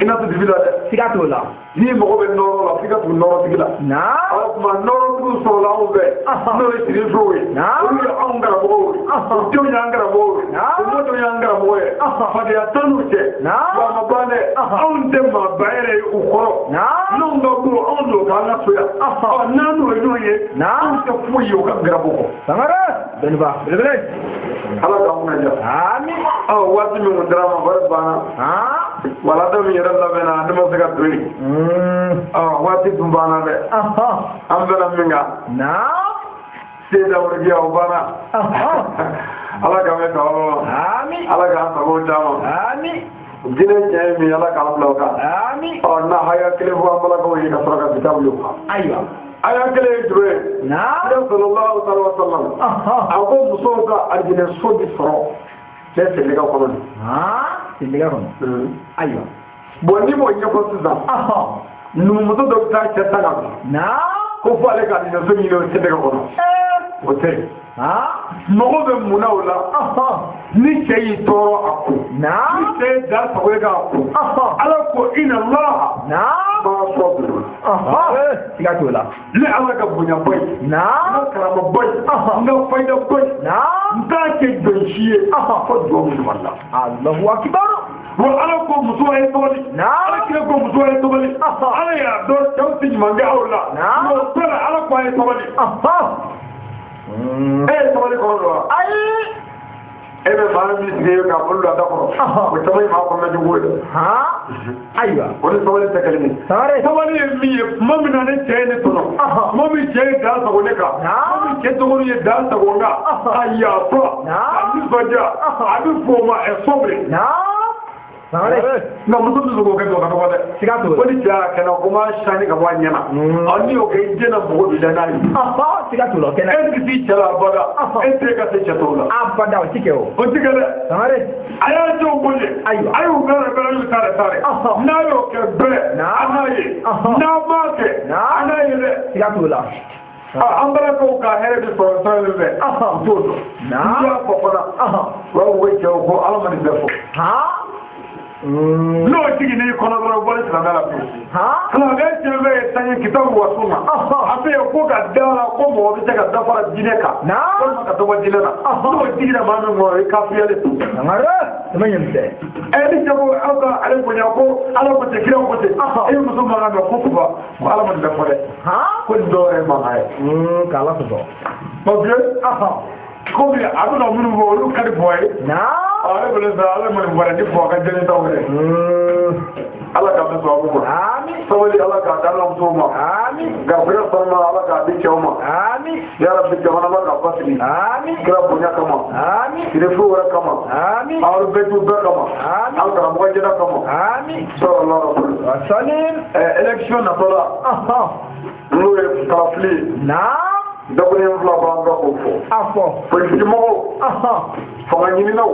I n'a to dibi la dɛ. Siga t'o la. N'i mago bɛ nɔrɔ la f'i ka tugu nɔrɔtigi la. O tuma nɔrɔtigiw sɔrɔla anw fɛ. N'o ye sirifiw ye. Olu ye anw karamɔgɔw ye. U denw y'an karamɔgɔw ye. U mɔdenw y'an karamɔgɔ ye. Fadenya t'an n'u cɛ. Wa a ma ban dɛ. Anw tɛ maaba yɛrɛ ye u kɔrɔ. N'anw ka bolo anw don k'an ka so yan. N'an n'o ye ɲɔgɔn ye. Anw tɛ foyi ye u ka garabu kɔ. Sangare. Dɔnniba belebele. Ala k'anw na diya. Ami. Waati min kun dira ma wari banna. Walada min yɛrɛ labɛnna ne ma se ka don yen. Waati dun banna dɛ. An bɛna min kan. Seyida Worokiya o banna. Ala k'an bɛ sababa ma. Ami. Ala k'an sago d'a ma. Ami. Diinɛ tiɲɛ ye min ye ala k'an bila o kan. Ami. Na haya kelen fɔ an balakaw ye ka sɔrɔ ka bi ta wuli o kan. Ayiwa. Aya kelen ye jumɛn ye? Kira sallallahu alaihi wa sallam. A ko musow ka alijinɛ so bi sɔrɔ cɛ sendiga kɔnɔ de. Sendiga kɔnɔ. Ayiwa. Bon n'i m'o ɲɛfɔ sisan. Numumuso dɔ bɛ taa cɛ ta ka bila. Ko fo ale ka alijinɛ so ɲini o sendiga kɔnɔ. O tɛ. Mɔgɔ bɛ mun na o la? Ni cɛ y'i tɔɔrɔ a ko. Ni cɛ ye da sago ye k'a ko. Ala ko ina laha. Maa sɔbiru. Siga t'o la. Ne ala ka bonyaba ye. N ka karamaba ye. N ka fayidaba ye. N t'a kɛ jɔn si ye. Fo jɔn minnu b'a la. Allahu akbar. Wa ala ko muso ye sabali. Ala kira ko muso ye sabali. Ala y'a dɔn cɛw tɛ ɲuman kɛ aw la. Nka o bɛɛ la ala ko a ye sabali. E ye sabali kɔrɔ dɔn wa? Ayi. E bɛ maa min sigi yen k'a bolo don a da kɔrɔ. O caman ye maa kɔnɔna jugu ye dɛ. Ayiwa. O ni sabali tɛ kelen ye. Sabali ye min ye tuma min na ne cɛ ye ne tɔnɔ. Tuma min cɛ ye da sago ne kan. Tuma min cɛ dɔgɔnin ye da sago n kan. Ka yafa. Ka nisɔndiya. A bɛ fɔ o ma ɛ sɔbiri. Nka muso bɛ se k'o kɛ dɔgɔ ka dɔgɔ dɛ. Siga t'o la. Ko ni cɛ y'a kɛ na ko ma sani ka bɔ a ɲɛ na. N'i y'o kɛ i den na mɔgɔ b'i la n'a ye. Siga t'o la. E tɛ s'i cɛ la abada. E tɛ ka se cɛ tɔw la. Abada o ti kɛ o. O ti kɛ dɛ. Sangare. A y'a denw bonya. Ayiwa. A y'u bɛrɛ bɛrɛ y'u tare tare. N'a y'o kɛ bɛrɛ. An n'a ye. N'a m'a kɛ. An n'a ye dɛ. Siga t'o la. An balakaw ka hɛrɛ bɛ sɔrɔ sira min fɛ u t'o dɔn. N'i y'a fɔ fana u b'a fɔ ko cɛw ko Ala ma nin bɛɛ fɔ. N'o jiginn'i kɔnɔ dɔrɔn bɔli silamɛya la pewu. Silamɛya tiɲɛ ye tan ye kitabu wa sunna. A bɛ yen ko ka da la ko mɔgɔ bɛ se ka dɔ fara diinɛ kan. Walima ka dɔ bɔ diinɛ na. N'o jiginna maa min kɔnɔ o ye kafiriyalen. Ɛ ni cɛ ko aw ka ale bonya ko Ala ko ten kira ko ten. E ye muso mankan mɛn ko kuba ko Ala ma nin bɛɛ fɔ dɛ. Ko nin dɔw yɛrɛ ye mankan ye. K'Ala sɔsɔ. Parce que komi a bɛna minnu fɔ olu ka di bɔ ye. Ale bolo sa ala ma nin fɔ dɛ ni bɔ ka jɛni t'aw yɛrɛ. Ala k'a bɛ sababu ma. Sabali Ala k'a d'an ka musow ma. Garisigɛ sɔrɔma Ala k'a di cɛw ma. Yarabi jamana ma k'a basigi. Kira bonya kama. Sirifu wɛrɛ kama. Aw bɛɛ t'u bɛɛ kama. An karamɔgɔ jɛda kama. Sɔrɔla rasul. Élection natɔ la. N'o ye kalafili ye. Dakuruɲɛ fila b'an ka k'o fɔ. A fɔ. Politiki mɔgɔw. Fanga ɲininaw.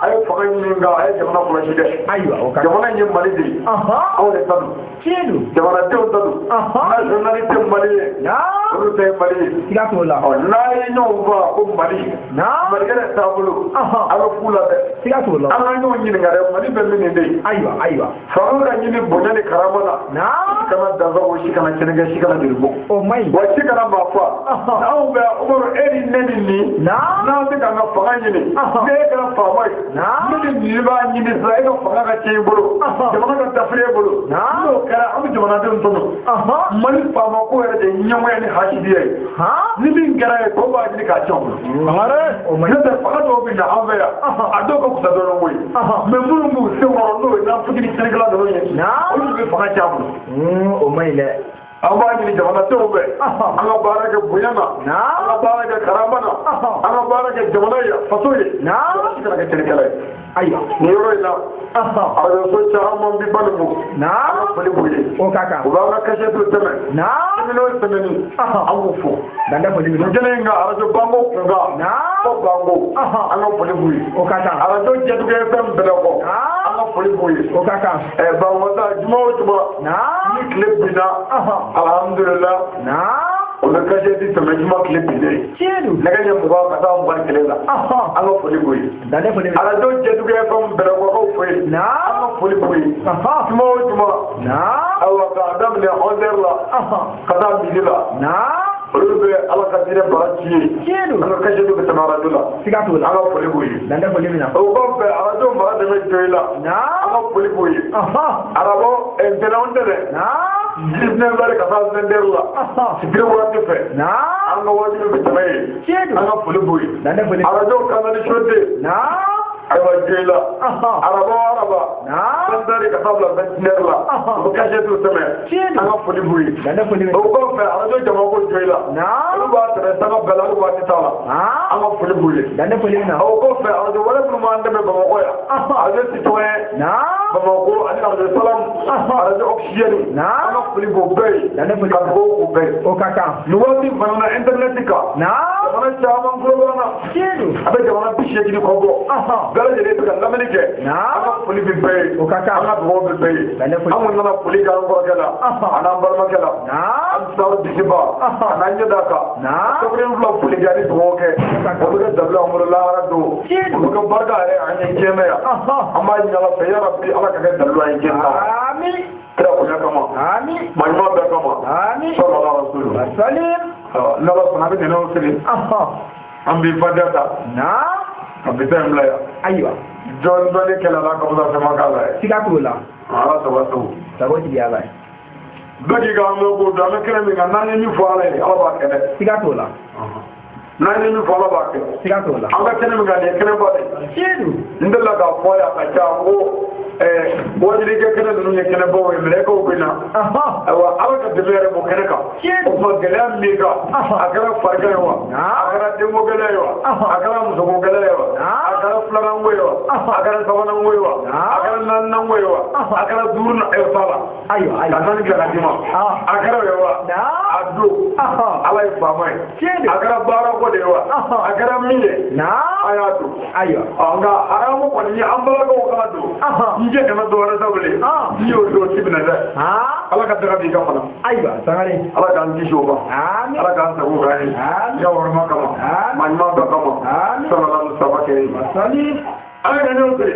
A ye fanga ɲini nka a ye jamana kɔlɔsi dɛ. Ayiwa o ka. Jamana in ye Mali de ye. Anw de ta don. Tiɲɛ don. Jamanadenw ta don. Nationalité malien. Olu ta ye Mali ye. Siga t'o la. Ɔ n'a ye ɲɔgɔn faa ko Mali. Mali yɛrɛ taabolo. A bɛ fu la dɛ. Siga t'o la. An ka ɲɔgɔn ɲininka dɛ Mali bɛ min nin de ye. Ayiwa ayiwa. Fanga ka ɲini bonya ni karama la. Si kana dansago si kana tiɲɛni kɛ si kana joli bɔ. O man ɲi. Wa si kana maa faa. Anw bɛ Umaru e ni ne ni nin. N'an bɛ k'an ka fanga ɲini. Ne e kɛra faama ye. Ne ni nin b'a ɲini sisan e ka fanga ka tiɲɛ i bolo. Jamana ka dafiri e bolo. N'o kɛra an bɛ jamanadenw tɔɲɔ. Mali faama ko yɛrɛ de ye ɲɛngoya ni hasidiya ye. Ni min kɛra ye tɔw b'a ɲini k'a tiɲɛ u bolo. N'o tɛ fanga dɔw bɛ na an fɛ yan. A dɔw ka fisa dɔɔnin koyi. Mɛ minnu b'u sen kɔrɔ n'o ye nafigi ni tiɲɛnikɛla ninnu ye. Olu de bɛ fanga tiɲɛ an bolo. O man ɲi dɛ. An b'a ɲini jamanadenw fɛ an ka baara kɛ bonya na an ka baara kɛ karama na an ka baara kɛ jamana ye faso ye si kana kɛ tiɲɛnikɛla ye. Ayiwa nin yɔrɔ in na arajoso caman bi Banibugu an ka foli b'u ye. O ka kan. U b'an ka kasɛtiw tɛmɛ sɛmɛni o sɛmɛni an b'u fo. Nin kɛnɛ in kan arajo Bango kun kan fɔ Bango an ka foli b'u ye. O ka kan. Arajo Jɛdugu FM Bɛlɛkɔ an ka foli b'u ye. O ka kan. Bango ta juma o juma ni tile binna alhamdulillah o bɛ kasɛti tɛmɛ juma tile binnen. Nɛgɛ ɲɛ 20 ka taa 21 la an ka foli b'u ye. Arajo Jɛdugu FM Bɛlɛkɔkaw fo yen an ka foli b'u ye. Juma o juma ayiwa k'a daminɛ 11h la ka taa midi la olu bɛ Ala ka diinɛ bara ci ye. An ka kasɛti bɛ tɛmɛ arajo la. Siga t'o la. An ka foli b'u ye. O kɔfɛ arajo mara dɛmɛ Joyi la an ka foli b'u ye. Arabɔ ntɛnɛn o ntɛnɛn 19h ka taa 20h la sibiri waati fɛ an ka wajibi bɛ tɛmɛ yen an ka foli b'u ye. Arajo Kanali Sote ayiwa Joyi la araba o araba 20h ka taa bila 21h la u bɛ kasɛtiw tɛmɛ an ka foli b'u ye. O kɔfɛ arajo Jamako Joyi la olu b'a tɛmɛ sanga bɛɛ la olu waati t'a la an ka foli b'u ye. O kɔfɛ arajo wɛrɛ minnu b'an dɛmɛ Bamakɔ yan arajo Citoyen Bamakɔ ani arajo Salamu arajo Oxygène an ka foli b'o bɛɛ ye ka dugawu k'u bɛɛ ye. O ka kan. Nin waati fana na internet kan jamana caman tulo b'an na a bɛ jamana 80 kɔ bɔ bɛɛ lajɛlen bɛ ka lamɛnni kɛ an ka foli bɛ bɛɛ ye. O ka kan. An ka dugawu bɛ bɛɛ ye. An kɔni nana foli kɛ an kɔrɔkɛ la a n'an balimakɛ la an saro Bisiba a n'an ɲɛ d'a kan dakuruɲɛ fila foli kɛ ani dugawu kɛ o bɛ kɛ dalu an bolo lahara don o bɛ kɛ barika yɛrɛ an ye diɲɛ na yan an b'a ɲini Ala fɛ yarabi Ala ka kɛ dalu an ye diɲɛ na. Kira bonya kama. Maa ɲuman bɛɛ kama. Sɔlɔla rasulu. N'Ala sɔnna an bɛ nɛnɛw sigi. An bɛ fatiha ta. Ka bi ta in bila yan. Ayiwa. Dɔɔni dɔɔni kɛlɛ la ka fisa fɛn ma k'a la ye. Siga t'o la. Ala sago sago. Sago jigi Ala ye. Bɛɛ k'i ka amina ko dɔn an bɛ kɛnɛ min kan n'an ye min fɔ Ala ye Ala b'a kɛ dɛ. Siga t'o la. N'an ye min fɔ Ala b'a kɛ. Siga t'o la. An ka kɛnɛ min kan nin ye kɛnɛba de ye. Tiɲɛ don. N delila k'a fɔ a ye a ka ca n ko wajilikɛ kɛnɛ ninnu ye kɛnɛbaw ye mɛlɛkɛw bɛ na. Ayiwa Ala ka dɛmɛ yɛrɛ b'o kɛnɛ kan. O tuma gɛlɛya min b'i kan a kɛra farigan ye wa a kɛra denko gɛlɛya ye wa a kɛra musoko gɛlɛya ye wa a kɛra filananko ye wa a kɛra sabananko ye wa a kɛra naaninankɔ ye wa a kɛra duurunan ye t'a la. Ayiwa ayiwa. Ka naani kɛ ka d'i ma. A kɛra o ye wa a don Ala ye faama ye. A kɛra baarako de ye wa a kɛra min ye a y'a don. Ayiwa. Nka haramu kɔni ye an balakaw k'a don. N jɛ kana dɔ wɛrɛ da bilen. N'i y'o don o ti minɛ dɛ. Ala ka daga b'i ka fana. Ayiwa Sangare. Ala k'an kisi o ma. Amin. Ala k'an sago k'an ye. Amin. I ka hɔrɔma kama. Amin. Maa ɲuman bɛɛ kama. Amin. Sallallahu Mustafa kɛ ye. Sali. Ala ka ɲɔgɔn siri.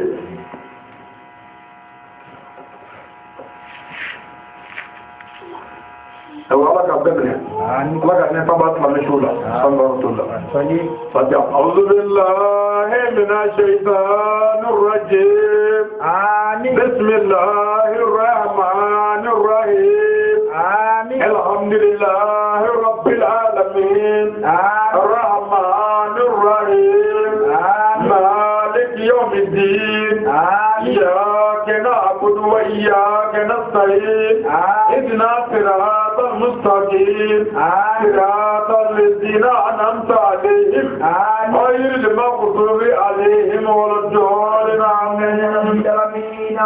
Ayiwa Ala ka bɛɛ minɛ. Amin. Ala ka nɛfa b'a silamɛ su la. Sallallahu alaihi wa sallam. Sali. فاتحة. أعوذ بالله من الشيطان الرجيم. Amin. بسم الله الرحمن الرحيم. Amin. الحمد لله رب العالمين. Amin. الرحمن الرحيم. Amin. مالك يوم الدين. Amin. إياك نعبد وإياك نستعين. Amin. اهدنا الصراط المستقيم. Amin. صراط الذين أنعمت عليهم. Amin. غير المغضوب عليهم ولا الضالين. آمين. Amin.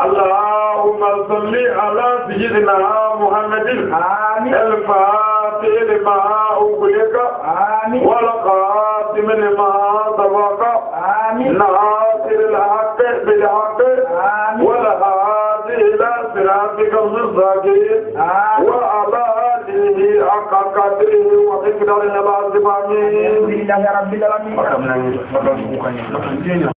اللهم صل على سيدنا محمد. Amin. الفاتح لما أغلق. Amin. والخاتم لما سبق. Amin. ناصر الحق بالحق. Amin. والهادي إلى صراطك المستقيم. Amin. وعلى آله حق قدره ومقداره العظيم. آمين. Alhamdulillahi rabbil alamin. Alhamdulillah.